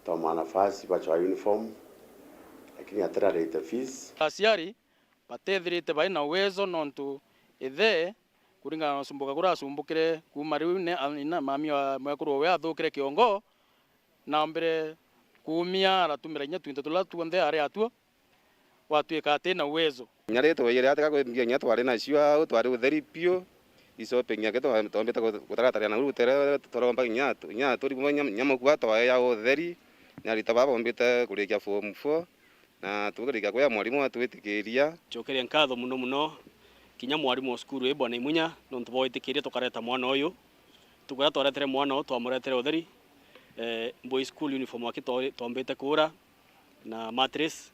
Toma nafasi bachwa uniform, lakini atirarite fees. Aciari batethirite bai na uwezo nontu ithe, kuringana na usumbuka kuria asumbukire kuuma riu ne, ina mami wa mwekuru owe athukire kiongo, na mbere kuumia aratumira inya twinto turia tuonthe ari atuo, gwatuika ati na uwezo. Inya riria twaiyire atika kwimbia inya twari nacio au, twari utheri piu. I shopping yake twa-, twombite gu-, gutaratara na rutere, twaromba inya atu-, inya aturi bumwe inya, inya mukua twae ya utheri, na arita baba bombite kurikia form four, na tukirikia kuya mwarimu atwitikiria. Ncokeria nkatho muno muno kinya mwarimu wa cukuru ii, Bwana Imunya, nontu bwa gwitikiria tukareta mwana uyu. Tukwira twaretere mwana uyu, twamuretere utheri. Eh, boy school uniform aki twa-, twombite kura na mattress.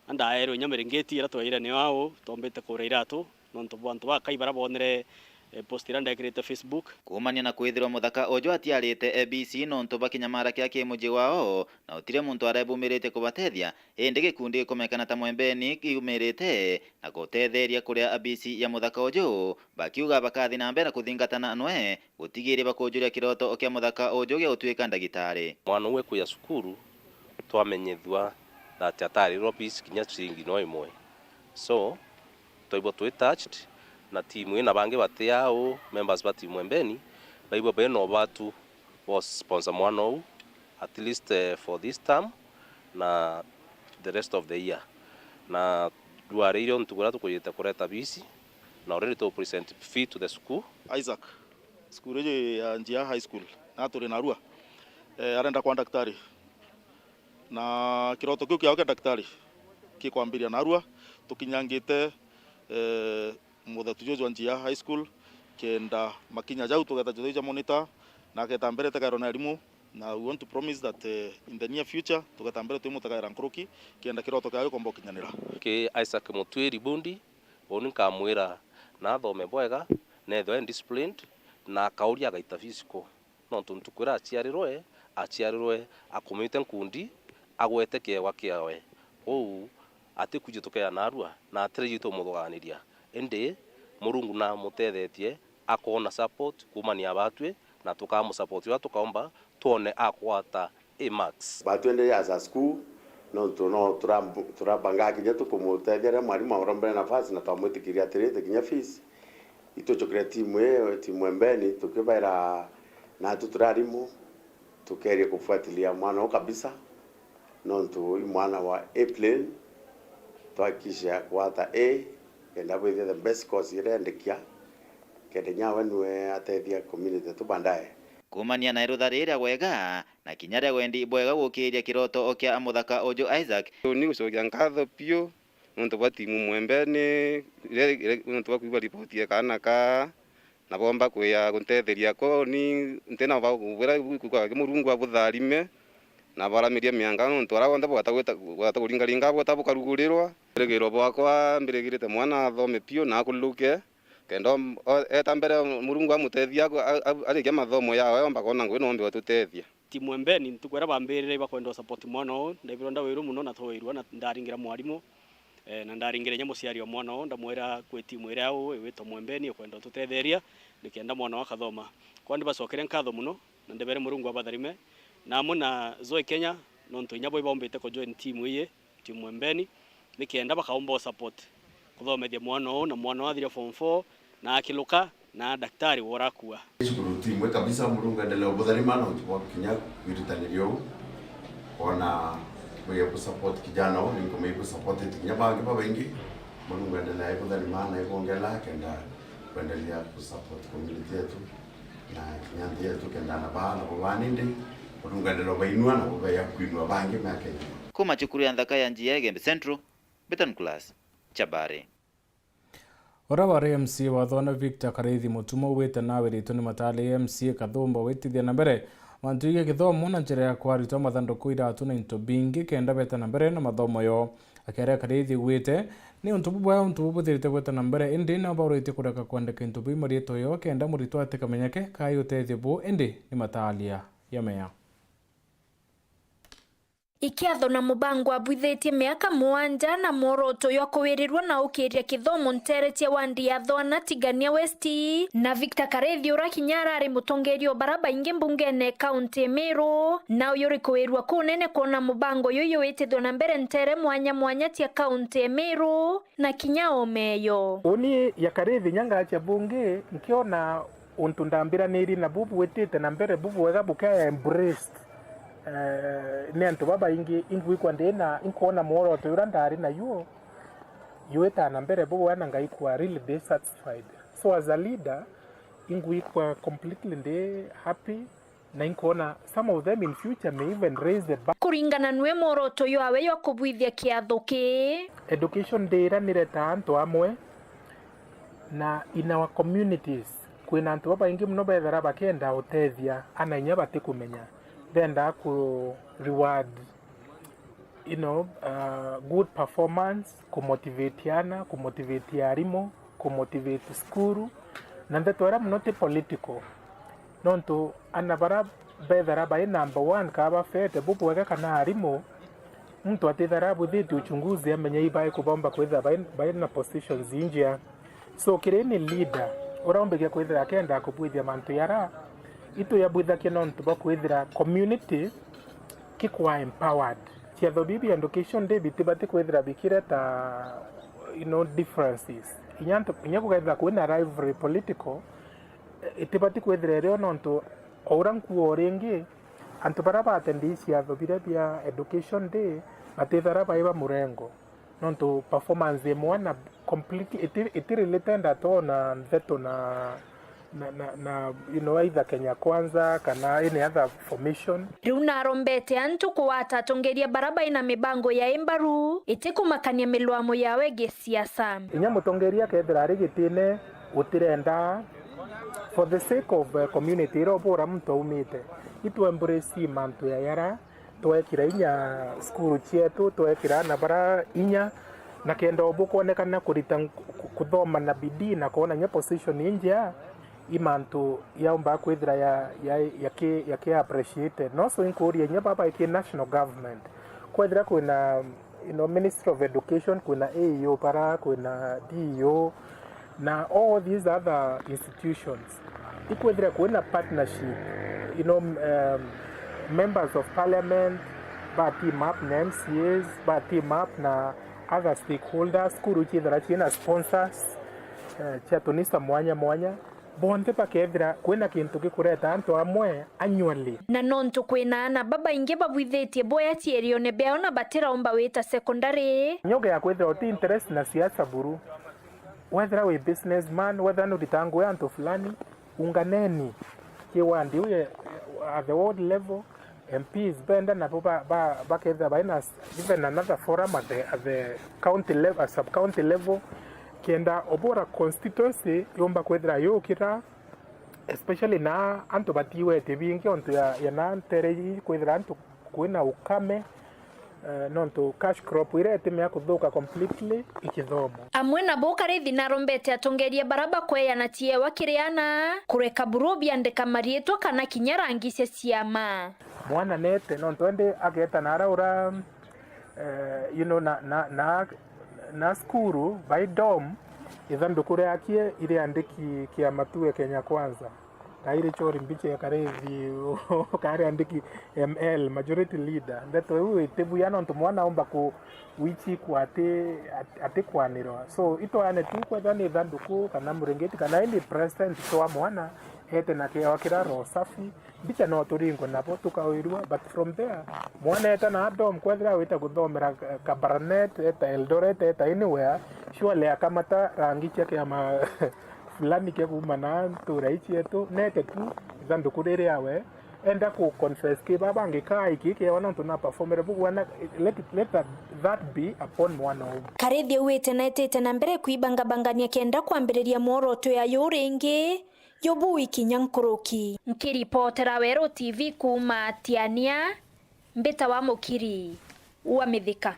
Na ndaeerwe inya miringiti iria twaire niyo au, twombite kura iratu, nontu bwa antu bakai baria boonere, eh, post iria ndekirite Facebook. Kuumania na kwithirwa muthaka uju atiarite A B C nontu bwa kinyamara kia kimuji wao, na utire muntu arebumiritie kubatethia, indi gikundi gikumekana ta Mwembeni kiumirite na gutetheria kuria A B C ya muthaka uju, bakiuga bakathi na mbere na kuthingatana nwe, gutigiria bakujuria kiroto kia muthaka uju gia gutuika ndagitari. Mwana uwe kuya cukuru, twamenyithua that atarirwa fees kinya ciringi no imwe. So, twaigua twi touched, na timu ii na bangi bati au, members ba timu Embeni, baigua bena ubatu wa sponsor mwana uu, at least, eh, for this term na the rest of the year. Na ndwariire untu kuria tukujite kureta fees, na already to present fee to the school. Isaac, cukuru iji ya Njia High School, na turi narua. Eh, arenda kwa daktari. Na kiroto kiu kiao kia daktari kikwambiria narua, tukinyangite, eh, muthetu juju jwa Njia High School, kenda makinya jau tugeta jutheu ja monitor, na aketa mbere tekairwa na arimu, na we want to promise that, eh, in the near future, tugeta mbere twimutekaira nkuruki, kenda kiroto kiao gikomba gukinyanira. Ki Isaac Mutwiri Bundi, uni nkamwira na athome bwega, na ethwe disciplined, na akauria agaita physical. Nontu ntuku iria aciarirwe, aciarirwe akumite nkundi, agwete kiewa kiawe. Kwou atikwiji tukea narua, na atiraiji tumuthuganiria. Indi Murungu namutethetie, akoona support kuumania batwi, na tukamusupport uria tukaumba, twone akwata A marks. Batwendere as a school, nontu no turambu-, turabangaa kinya tukumuteethia riria mwarimu arombere nafasi na twamwitikiria atirite kinya fees. Itucukire timu ii, timu Embeni, tukibaira natu turi arimu, tukeeria kufuatilia mwana uu kabisa, nontu i mwana wa A plain, twahakikisha kwata A, kenda bwithia the best course iria endekia, kenda inya we niwe ateethia community yetu baadaye. Kuumania na irutha riria wega, na kinya ria wendi bwega gukiiria kiroto kia muthaka uju Isaac. Ni gucokia nkatho piu nontu bwa timu Mwembeni, ire-, ire-, nontu bwa kwigua ripoti ya kaana kaa, na bomba kwia guntetheria ko, ni ntina ba kubwira, kwigua Murungu abutharime, na baramiria mianga, nontu aria bonthe bwata gwita, bwata kuringaringa, bwata bukarugurirwa. Mbirigiro bwakwa, mbirigirite mwana athome piu na akuluke, kenda om-, o-, eta mbere Murungu amutethia, a-, a-, arikia mathomo yawe, omba kwona ngugi nombe ututethia. Timu Embeni, ntuku iria bambirire ibakwenda u support mwana uu, ndaibirwa ndawirwa mono na twairwa na ndaringira mwarimu, eh, na ndaringira inya muciari wa mwana uu, ndamwira kwi timu iria uu iwitwa Mwembeni ikwenda ututetheria nikenda mwana uu akathoma. Kwou ndibacokere nkatho mono, na ndibere Murungu abatharime, na amwe na Zoe Kenya, nontu inya bo ibaumbite ku join timu ii. Timu Embeni, nikenda bakaumba u support kuthomethia mwana uu, na mwana uu athire form four, na akiluka, na daktari wa urakua. Shukuru timu ii kabisa, Murungu endelee ubutharima nontu bwa kinya kwirutaniria uu. Ona bwige ku support kijana uu, ni nkumenya ku support kinya bangi babaingi. Murungu endelee ibutharima na ibongela, kenda kwendelea ku support community yetu. Na kinya nthi yetu kenda na baa, na bo baa nindi, Urunganiro bainua na bubeya kwinua bangi miaka inyuma. Kuma cukuru ya nthaka ya Njia Igembe Central, Betan Class, Chabare. Uria wari M C wa Thona Victor Karaithi Mutumo wite nawe ritwe ni matali M C A Kathumba witithia na mbere mantu ja githomo na njira ya kwaritwa mathanduku iratu na into bingi kenda beta na mbere na mathomo yo. Akiaria Karaithi wite ni untu bubwega untu bubuthirite gweta na mbere indi nao baurite kureka kwandika into biu marietwa yo kenda muritwa atikamenyeke kai utethio bu indi ni matalia ya meya. Ikiatho na mubango abwithitie miaka mugwanja na mworoto jwa kuwirirua na ukiria kithomo nteere cia wandi ya Thona Tigania West, na Victor Karethi ura kinya arari mutongeria o bara baingi mbungene kaunti ya Meru, na uyu uri kuwirua kunene kwona mubango juju witithua na mbere nteere mwanya mwanya cia kaunti ya Meru na kinya omeyo. Uni ya Karethi nya ngacha bungi nkiona untu ndambiranirie nabu bwitite na mbere bubwega bukea embraced, eh, ni antu babaingi. Ingwikwa ndina, inkwona mworoto uria ndari nayo juita na mbere bubwega na ngaikwa really dissatisfied. So as a leader, ingwikwa completely ndi happy, na inkwona some of them in future may even raise the bar. Kuringana nwe mworoto jwawe jwa kubwithia kiatho ki? Education Day ira niretaa antu amwe, na in our communities, kwina antu babaingi muno bethera bakenda utethia ana inya batikumenya, benda ku reward, you know, uh, good performance, kumotivate ana, kumotivate arimu, kumotivate cukuru, na ndeto iria muno ti political. Nontu ana bara bethera bai number one kaa bafete bubwega kana arimu, muntu atithara abwithitie uchunguzi amenye ibai kubomba kwithira bai, bai na positions injia. So kiri ni leader uria umbikia kwithira akenda kubwithia mantu yara, itu yabwithakia nontu bwa kwithira community kikwa empowered. Ciatho bibi education day bitibati kwithira bikireta, you know, differences. Inya antu, inya kugethira kwina rivalry political, itibati kwithira irio nontu o uria nkuo o ringi, antu baria batendi ciatho biria bia education day batithara bai ba murengo, nontu performance imwe na completely iti, iti related at all na ntheto na, na, na, na, you know, either Kenya Kwanza kana any other formation. Riu narombete antu kugwata atongeria bara baina mibango ya imbaru itikumakania milwamo yawe gisiasa. Inya mutongeria akethira ari gitine utirenda for the sake of, eh, community iria ubura muntu aumite, itu embrace mantu ya yara, twekira inya cukuru cietu, twekira ana bara inya, na kenda o bukwonekana kurita nk-, ku-, kuthoma na bidii na kwona inya position injea, i mantu yaumba kwithira ya, ya, yaki, yaki appreciated. No so inkuria inya baba iki national government, kwethira kwina, you know, Ministry of Education, kwina A E O bara, kwina D E O, na all these other institutions, ikwithira kwina partnership, you know, um, members of parliament ba team up na M C As, ba team up na other stakeholders, cukuru ichithira china sponsors, eh, chia tunisa mwanya mwanya, bonthe bakethira kwina kintu gikureta antu amwe annually. Na nontu kwina ana babaingi babwithitie boya cierione biao na batiraumba wita secondary. Nyoge ya kwithira uti interest na siasa buru. Wethira wi businessman, wethira nurita ngugi antu fulani, unganeni ki wandi uye at the world level, M Ps benda nabo ba, ba, bakethira baina s-, even another forum at the, at the county level, at sub county level, kenda obora constituency yumba kwethira yukira, especially na antu batiwete bingi ontu ya, ya na ntere ii kwithira antu kwina ukame, eh, nontu cash crop iria itimea kuthuka completely i kithomo. Amwe nabo Karithi narombete atongeria bara bakweana ciewa kiri ana, kureka buru biandika mariitwa kana kinya rangi cia ciama. Mwana nete, nontu ende ageta na ara ura, eh, you know, na, na, na, na cukuru, by dorm, ithanduku riakie iriandiki kiama tu e Kenya Kwanza. Kairi chori mbiche ya Karithi, kari andiki M L, majority leader. Ndeto iu itibuya nontu mwana aumba ku wichikwa ati, ati, atikwanirwa. So, itwayane tu kwethwa ni thanduku, kana muringiti, kana any present twa mwana, ete na kiewa kira roho safi. Mbicha no turingwe nabo, tukawirua, but from there, mwana eta na dorm, kwethira wita kuthomera Ka-, Kabarnet, eta Eldoret, eta anywhere, surely akamata rangi cia kiama fulani kia kuuma na ntura ii cietu, nete tu ithanduku riri awe, Enda ku confess ki baba ngikaa iki kiewa nontu na performere bugwa na let, it, let that, that be upon mwana ou. Karithi auite na etite na mbere kwibangabangania kenda kwambiriria mworoto ya yu ringi, yu bui kinya nkuruki. Nkiripotera Weru T V kuuma Tiania, mbita wa Mukiri wa Mithika.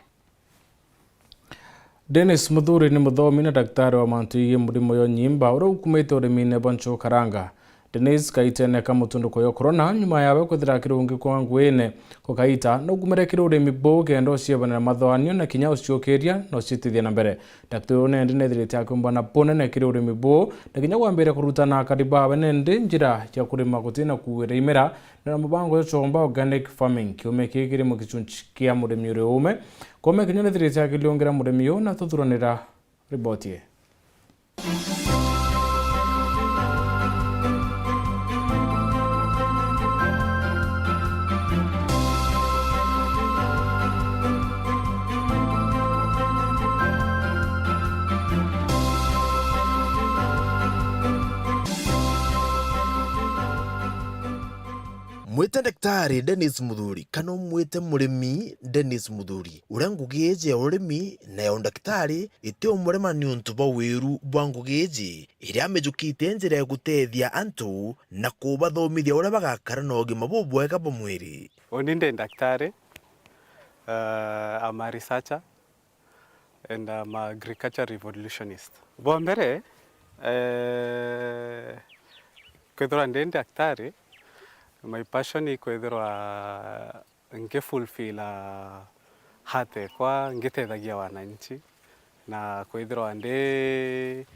Dennis Muthuri ni muthomi na daktari wa mantu yegii murimo yo nyimba uria ukumite urimine bwa nchugu karanga. Dennis kaitene ka mutunduko yo corona nyuma yawe kwithira kirungi kwa nguine. Gukaita nukumire kiri urimi buu kenda uciebanira mathoanio na kinya uciukiria na ucitithia na mbere. Daktari uyu nendi nethirite akiumba na bunene kiri urimi buu na kinya kwambiria kurutana akari bawe nendi njira ya kurima gutina kuwira imera na mubango yo chomba organic farming. Kiume kii kiri mu gicunchi kia murimi uri ume. Kome kinya nethirite akiliungira murimi uu na tuthuranira riboti ii. Mwite Daktari Dennis Muthuri kana umwite murimi Dennis Muthuri, uria ngugi iji ya urimi na ya undaktari iti umurema niuntu bwa wiru bwa ngugi iji iria amijukite njira ya gutethia antu na kubathomithia uria bagakara na ugima bubwega bwa mwiri. Uni ndi daktari, uh, I'm a researcher and I'm a agriculture revolutionist. Bwa mbere, eh, kwithirwa ndi daktari, my passion i kwithirwa nki fulfill heart ekwa ngitethagia wananchi, na kwithirwa ndi,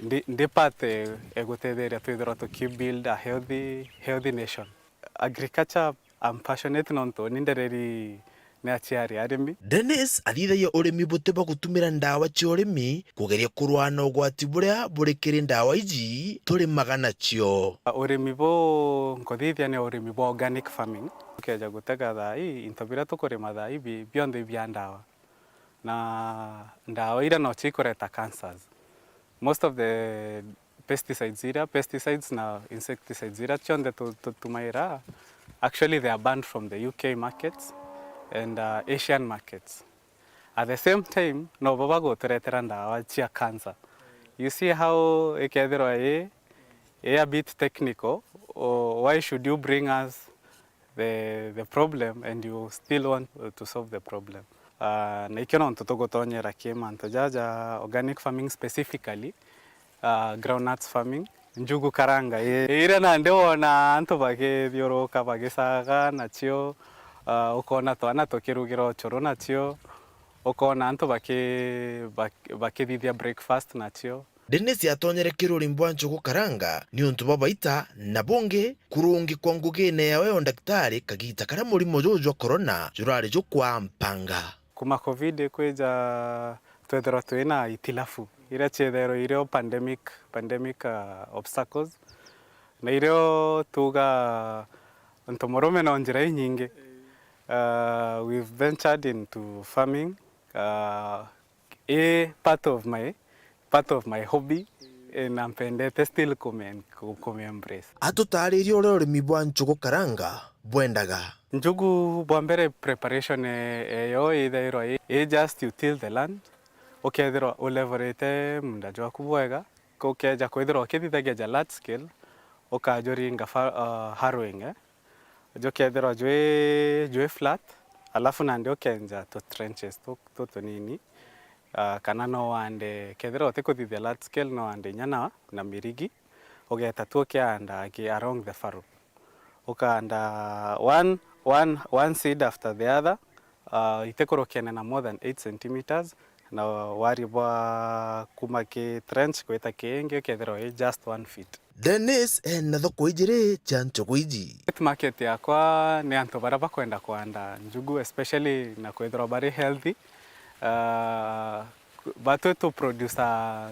ndi, ndi part e, e gutetheria twithirwa tuki build a healthy, healthy nation. Agriculture, I'm passionate nontu ni ndereri ni aciari arimi. Dennis athithagia urimi buti bwa gutumira ndawa cia urimi kugeria kurwaa na ugwati buria buri kiri ndawa iji turimaga nacio. Urimi bu nkuthithia ni urimi bwa organic farming. Tukeja gutega thaa ii, into biria tukurima thaa ii bi-, bionthe bia ndawa. Na ndawa iria nocio ikureta cancers. Most of the pesticides iria, pesticides na insecticides iria cionthe tu-, tutumaira, actually they are banned from the U K markets and, uh, Asian markets. At the same time, nobo baguturetera ndawa cia cancer. You see how ikethirwa i, i a bit technical, o, why should you bring us the, the problem and you still want to solve the problem? Ah, na ikio nontu tugutonyera ki mantu jaja organic farming specifically, ah, groundnuts farming, njugu karanga i, iria nandi wona antu bagithiuruka bagicaga nacio, ah, ukona twana tukirugira ucuru nacio, ukona antu baki-, baki-, bakithithia breakfast nacio. Dennis atonyere kiruri mbwa njugu karanga niuntu bwa baita na bungi kurungikwa ngugine yawe ya undaktari kagita karia murimo juju jwa corona jurari jukwampanga. Kuma covid ikwija, twethirwa twina itilafu iria ciethairwe irio pandemic, pandemic, uh, obstacles, na irio tuga ntu murume no njira inyingi. Uh, we've ventured into farming, uh, i part of my, part of my hobby, eh, na mpendete still kume-, ku-, kume-embrace. Atutaririe uria urimi bwa njugu karanga bwendaga. Njugu bwa mbere preparation e-, eyo ithairwa i, i just you till the land, ukethirwa ulevelite munda jwaku bwega, ukeja kwithirwa ukithithagia ja large scale, ukajuringa fa-, uh, harrowing, eh. Jukethirwa jwi, jwi flat, alafu nandi ukenja tu trenches tu, tu tunini, ah, kana no wande, kethirwa utikuthithia large scale, no wande inya na, na mirigi, ugeta tu ukianda ki along the furrow. Ukanda one, one, one seed after the other, ah, itikurukene na more than eight centimeters, na wari bwa kuma ki trench gwita ki ingi ukethirwa wi just one feet. Dennis ena thoko ijiri cia njugu iji. Wet market yakwa ni antu baria bakwenda kwanda njugu, especially na kwithirwa bari healthy. Ah, batwi tu produce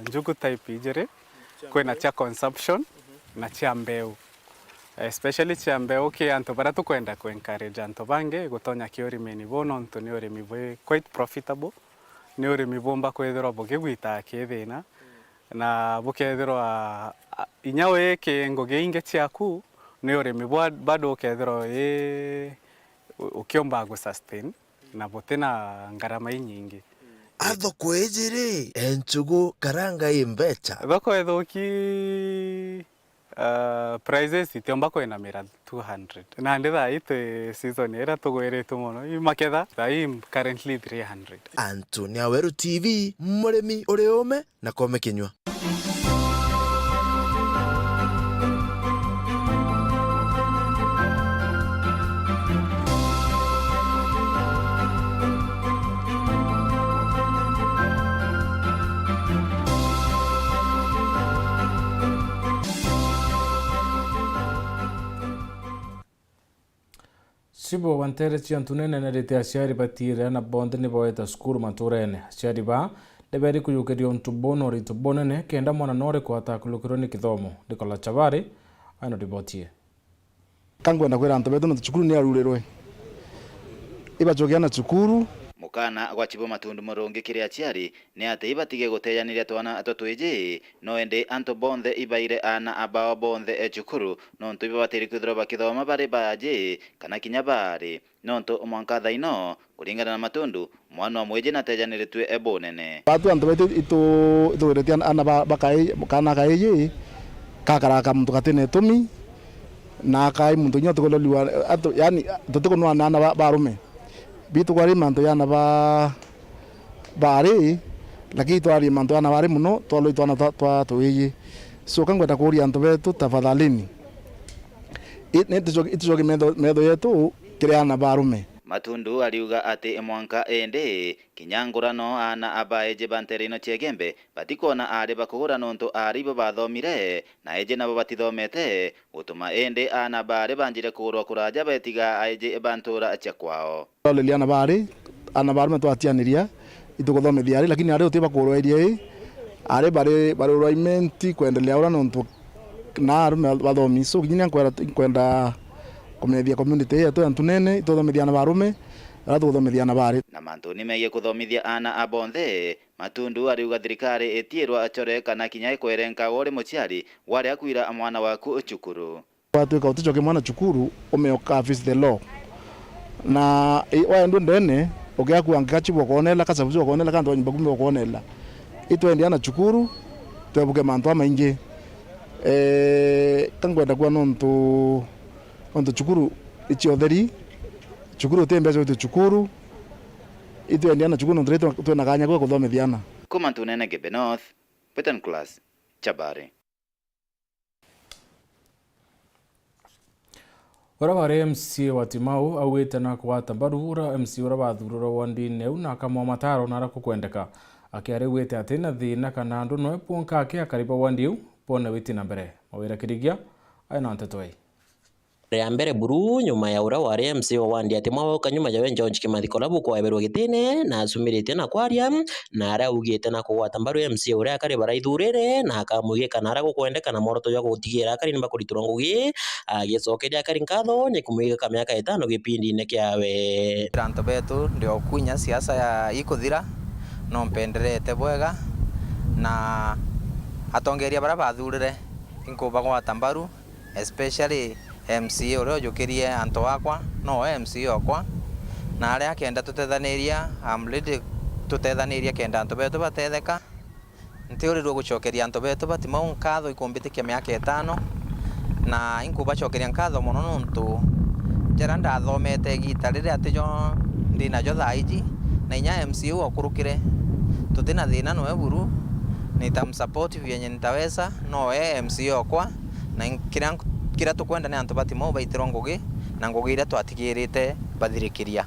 njugu type ijiri, kwina cia consumption na cia mbeu. Especially cia mbeu ki antu baria tukwenda ku encourage antu bangi gutonya ki urimini buu, nontu ni urimi bwi quite profitable, ni urimi bumba kwithirwa bugigwita ki thina, na bukethirwa, a, inya wiki ngugi ingi ciaku, Ni urimi bwa-, bado ukethirwa wi u-, ukiumba gu sustain na butina ngarama inyingi. A thoko iji ri, e nchugu karanga i mbecha? Thoko ithuki, ah, prices itiumba kwinamira two hundred. Nandi thaa ii twi season iria tugwiritwe mono, i maketha thaa ii currently three hundred. Antonia Weru T V, murimi uri ume na koome kinyua. Cibũ wa nteere cia Ntunene nerite aciari batiire ana bonthe ni boeta cukuru matuurene. Aciari baa ni beeri kuyukiria untu buu na uritu bunene kenda mwana noriku atakulukirwe ni kithomo. Nicola Chabari aina riboti ii. Ka nkwenda kwira antu betu nontu cukuru ni arurirwe, ibacokia ana cukuru. Mukana gwa Cibũ Matundu Murungi kiri aciari ni ati ibatige gutejaniria twana twa twiji, no indi antu bonthe ibaire aana abao bonthe e cukuru, nontu ibabatiri kwithirwa bakithoma bari baaji kana kinya baari, nontu mwanka thaino, kuringana na Matundu, mwana o mwiji natejaniritue e bunene. Batu antu baitu itu-, itugiretie aana ba, ba kai-, kaana kaiji, gakaraga muntu gatine itumi, na akai muntu kinya utikuloliwa, atu-, yaani, tutikunwana aana ba, ba arume. Bitu kwari mantu ya aana ba, baari, lakini twarie mantu ya aana baari mono, twaloi twana twa, twa tuiji. So, ka ngwenda kuuria antu betu, tafadhalini, i-, ni tucoki-, itucokie metho, metho yetu kiri aana ba arume. Matundu ariuga ati mwanka indi kinya ngurano aana a baiji ba nteere ino cia Igembe batikwona aari ba kugura nontu aari ibo bathomire, na eeji nabo batithomete, gutuma indi aana baari banjire kugurwa kuraja beetiga aeeji ba ntuura cia kwao. Twaroreria aana baari, aana ba arume twatianiria, itukuthomithia aari, lakini aari uti bakugurwa area ii, aari bari, barurwa imenti kwendelea ura nontu na arume bathomi. So, kinya nkwenda, nkwenda kumenyithia community yetu ya Ntunene, ituthomithia aana ba arume, aria tukuthomithia aana baari. Na mantuni megie kuthomithia aana a bonthe, Matundu ariuga thirikari itiirwa acore kana kinya ikwerenka uri muciari waria kwira mwana waku cukuru. Gwatuika uticokia mwana cukuru, ume uka face the law. Na i-, waendua ndene, ukiakua ngika chibu ukonela, ka sabusi ukonela, ka antu ba nyumba kumi ukonela. Itwendia ana cukuru, twebuke mantu amaingi. Eh, ka ngwenda kwa nontu, nontu cukuru ichi utheri, cukuru uti mbeca witu cukuru, itwendia ana cukuru nontu ri twe-, twina kanya gwa kuthomithia ana. Kuma Ntunene Gembe North, Britain Class, Chabari. Uria wari M C A wa Timau augite na kugwata mbaru uria M C A uria wathurirwe wandine iu na akamwa mataro na aria kukwendeka. Akiaria augite ati na thina kana andu noe bwonka aki akari ba wandi iu bone witi na mbere. Mawira Kirigia aina nteto ii. Ria mbere buru, nyuma ya uria wari M C A wa wandi ya Timau auka nyuma jawe George Kimathi Kolabu kweberwa gitine, na acumiritie na kwaria, na aria augite na kugwata mbaru M C A uria akari baraithurire, na akamwigika na aria gukwendeka na mworoto jwa gutigira akari ni bakuritirwa ngugi, agicokeria akari nkatho ni kumwigika miaka itano gipindine kiawe. Antu betu, ndiokunya siasa ya ikuthira, no mpenderete bwega, na atongeria baria bathurire, inkubagwata mbaru, especially M C A uria ujukirie antu akwa, nowe M C A okwa, na aria akenda tutethaniria, I'm ready tutethanirie kenda antu betu batetheka. Ntiurirwe gucokeria antu betu ba Timau nkatho ikumbitikia miaka itano, na inkubacokeria nkatho mono nontu jaria ndathomete igita riria tijo ndinajo thaa iji, na inya M C A uu okurukire, tutina thina noe buru, nitamsupport vyenye nitaweza, nowe M C A okwa, na in-, kiria nk-, kiria tukwenda ni antu ba Timau baitirwe ngugi, na ngugi iria twatigirite bathirikiria.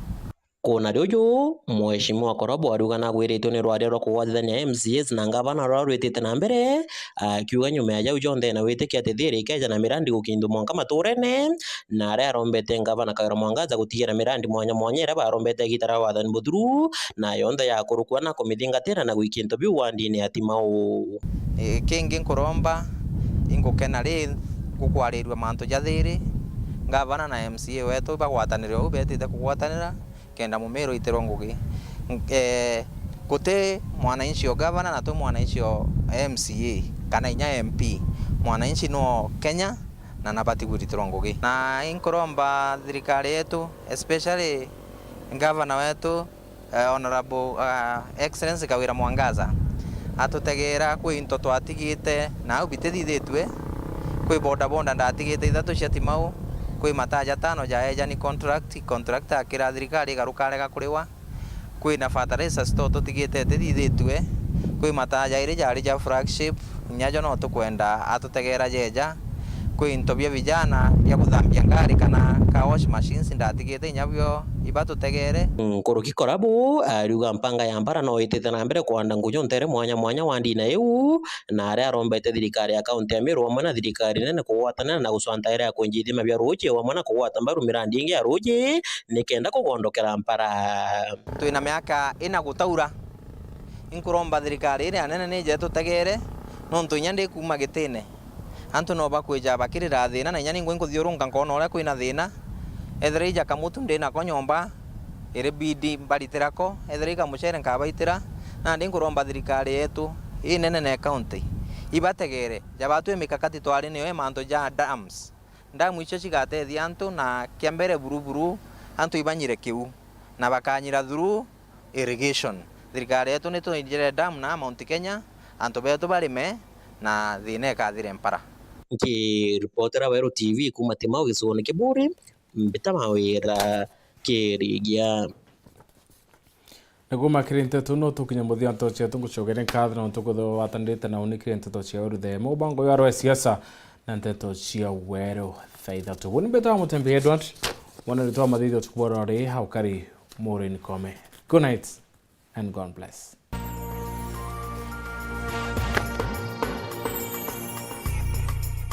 Kuna riuju, Mheshimiwa Korobo ariuga nagwiritwe ni rwaria rwa kugwatithania M C As na ngavana ruria rwitite na mbere, akiuga nyuma ya jau jonthe na witikia ati thiri ikeja na mirandi gukindu mwanka maturene, na aria arombete ngavana Kawira Mwangaza gutigira mirandi mwanya mwanya iria barombete igita ria wathani buthuru, na yonthe ya kurukua na kumithingatira na gwikia into biu wandini ya Timau. Ii, kingi nkuromba, ingukena ri gukwarirua mantu ja thiri, ngavana na M C A wetu bagwatanire uu betite kugwatanira, kenda Mumiru itirwe ngugi. N-, eh, guti mwananchi o gavana na ti mwananchi o M C A kana inya M P. Mwananchi no Kenya, na nabati gwiritirwa ngugi. Na inkuromba thirikari yetu, especially ngavana wetu, eh, Honorable, ah, Excellency Kawira Mwangaza, atutegeera kwi into twatigite na au bitithithitue. Kwi bodaboda ndatigite ithatu cia Timau, kwi mataa jatano ja ejani contract, contract akira thirikari igaruka arega kuriwa. Kwina fertilizer store tutigite itithithitue, kwi mataa jairi jari ja Flagship, inya jo no tukwenda atutegeera jeja. Kwi into bia vijana bia kuthambia ngari kana car wash machines ndatigite inya bio ibatutegeere. Nkuruki Korabu ariuga mpanga ya mbara no itite na mbere kwanda nguju ntere mwanya mwanya wa ndina iu, na aria arombete thirikari ya kaunti ya Meru amwe na thirikari nene kugwatanira na gucwanta iria ya kwenja ithima bia ruuji amwe na kugwata mbaru mirandi ingi ya ruuji nikenda kugondokera mpara. Twina miaka ina gutaura. Inkuromba thirikari iria nene nije itutegeere, nontu inya ndi kuuma gitine, antu no bakwija bakirira thina, na inya ningwa inkuthiurunka nkoona uria kwina thina. Ethira ija kamutu ndi nako nyomba, iri bidi mbaritira ko, ethira ija mucere nkabaitira. Nandi nkuromba thirikari yetu inene na county ibategeere, jabatwi mikakati twari niyo i mantu ja dams. Ndamu icio cigatethia antu, na kia mbere Buruburu antu ibanyire kiu na bakanyira through irrigation. Thirikari yetu nitwinjire ndamu na Mount Kenya, antu betu barime na thina ikathire mpara. Nkiripotera Weru T V kuuma Timau gicigoone kia Buuri, mbita Mawira Kirigia. Na kuuma kiri nteto no tukinye muthia nteto cietu, ngucokeria nkatho nontu kwithirwa watanirite na unikire nteto cia Weru the mubango jwa rwa siasa na nteto cia Weru thaa ithatu. Buni mbetawa Mutembi Edward, mwana ritwa mathithio tukubora ri haukari Maureen Kome. Good night and God bless.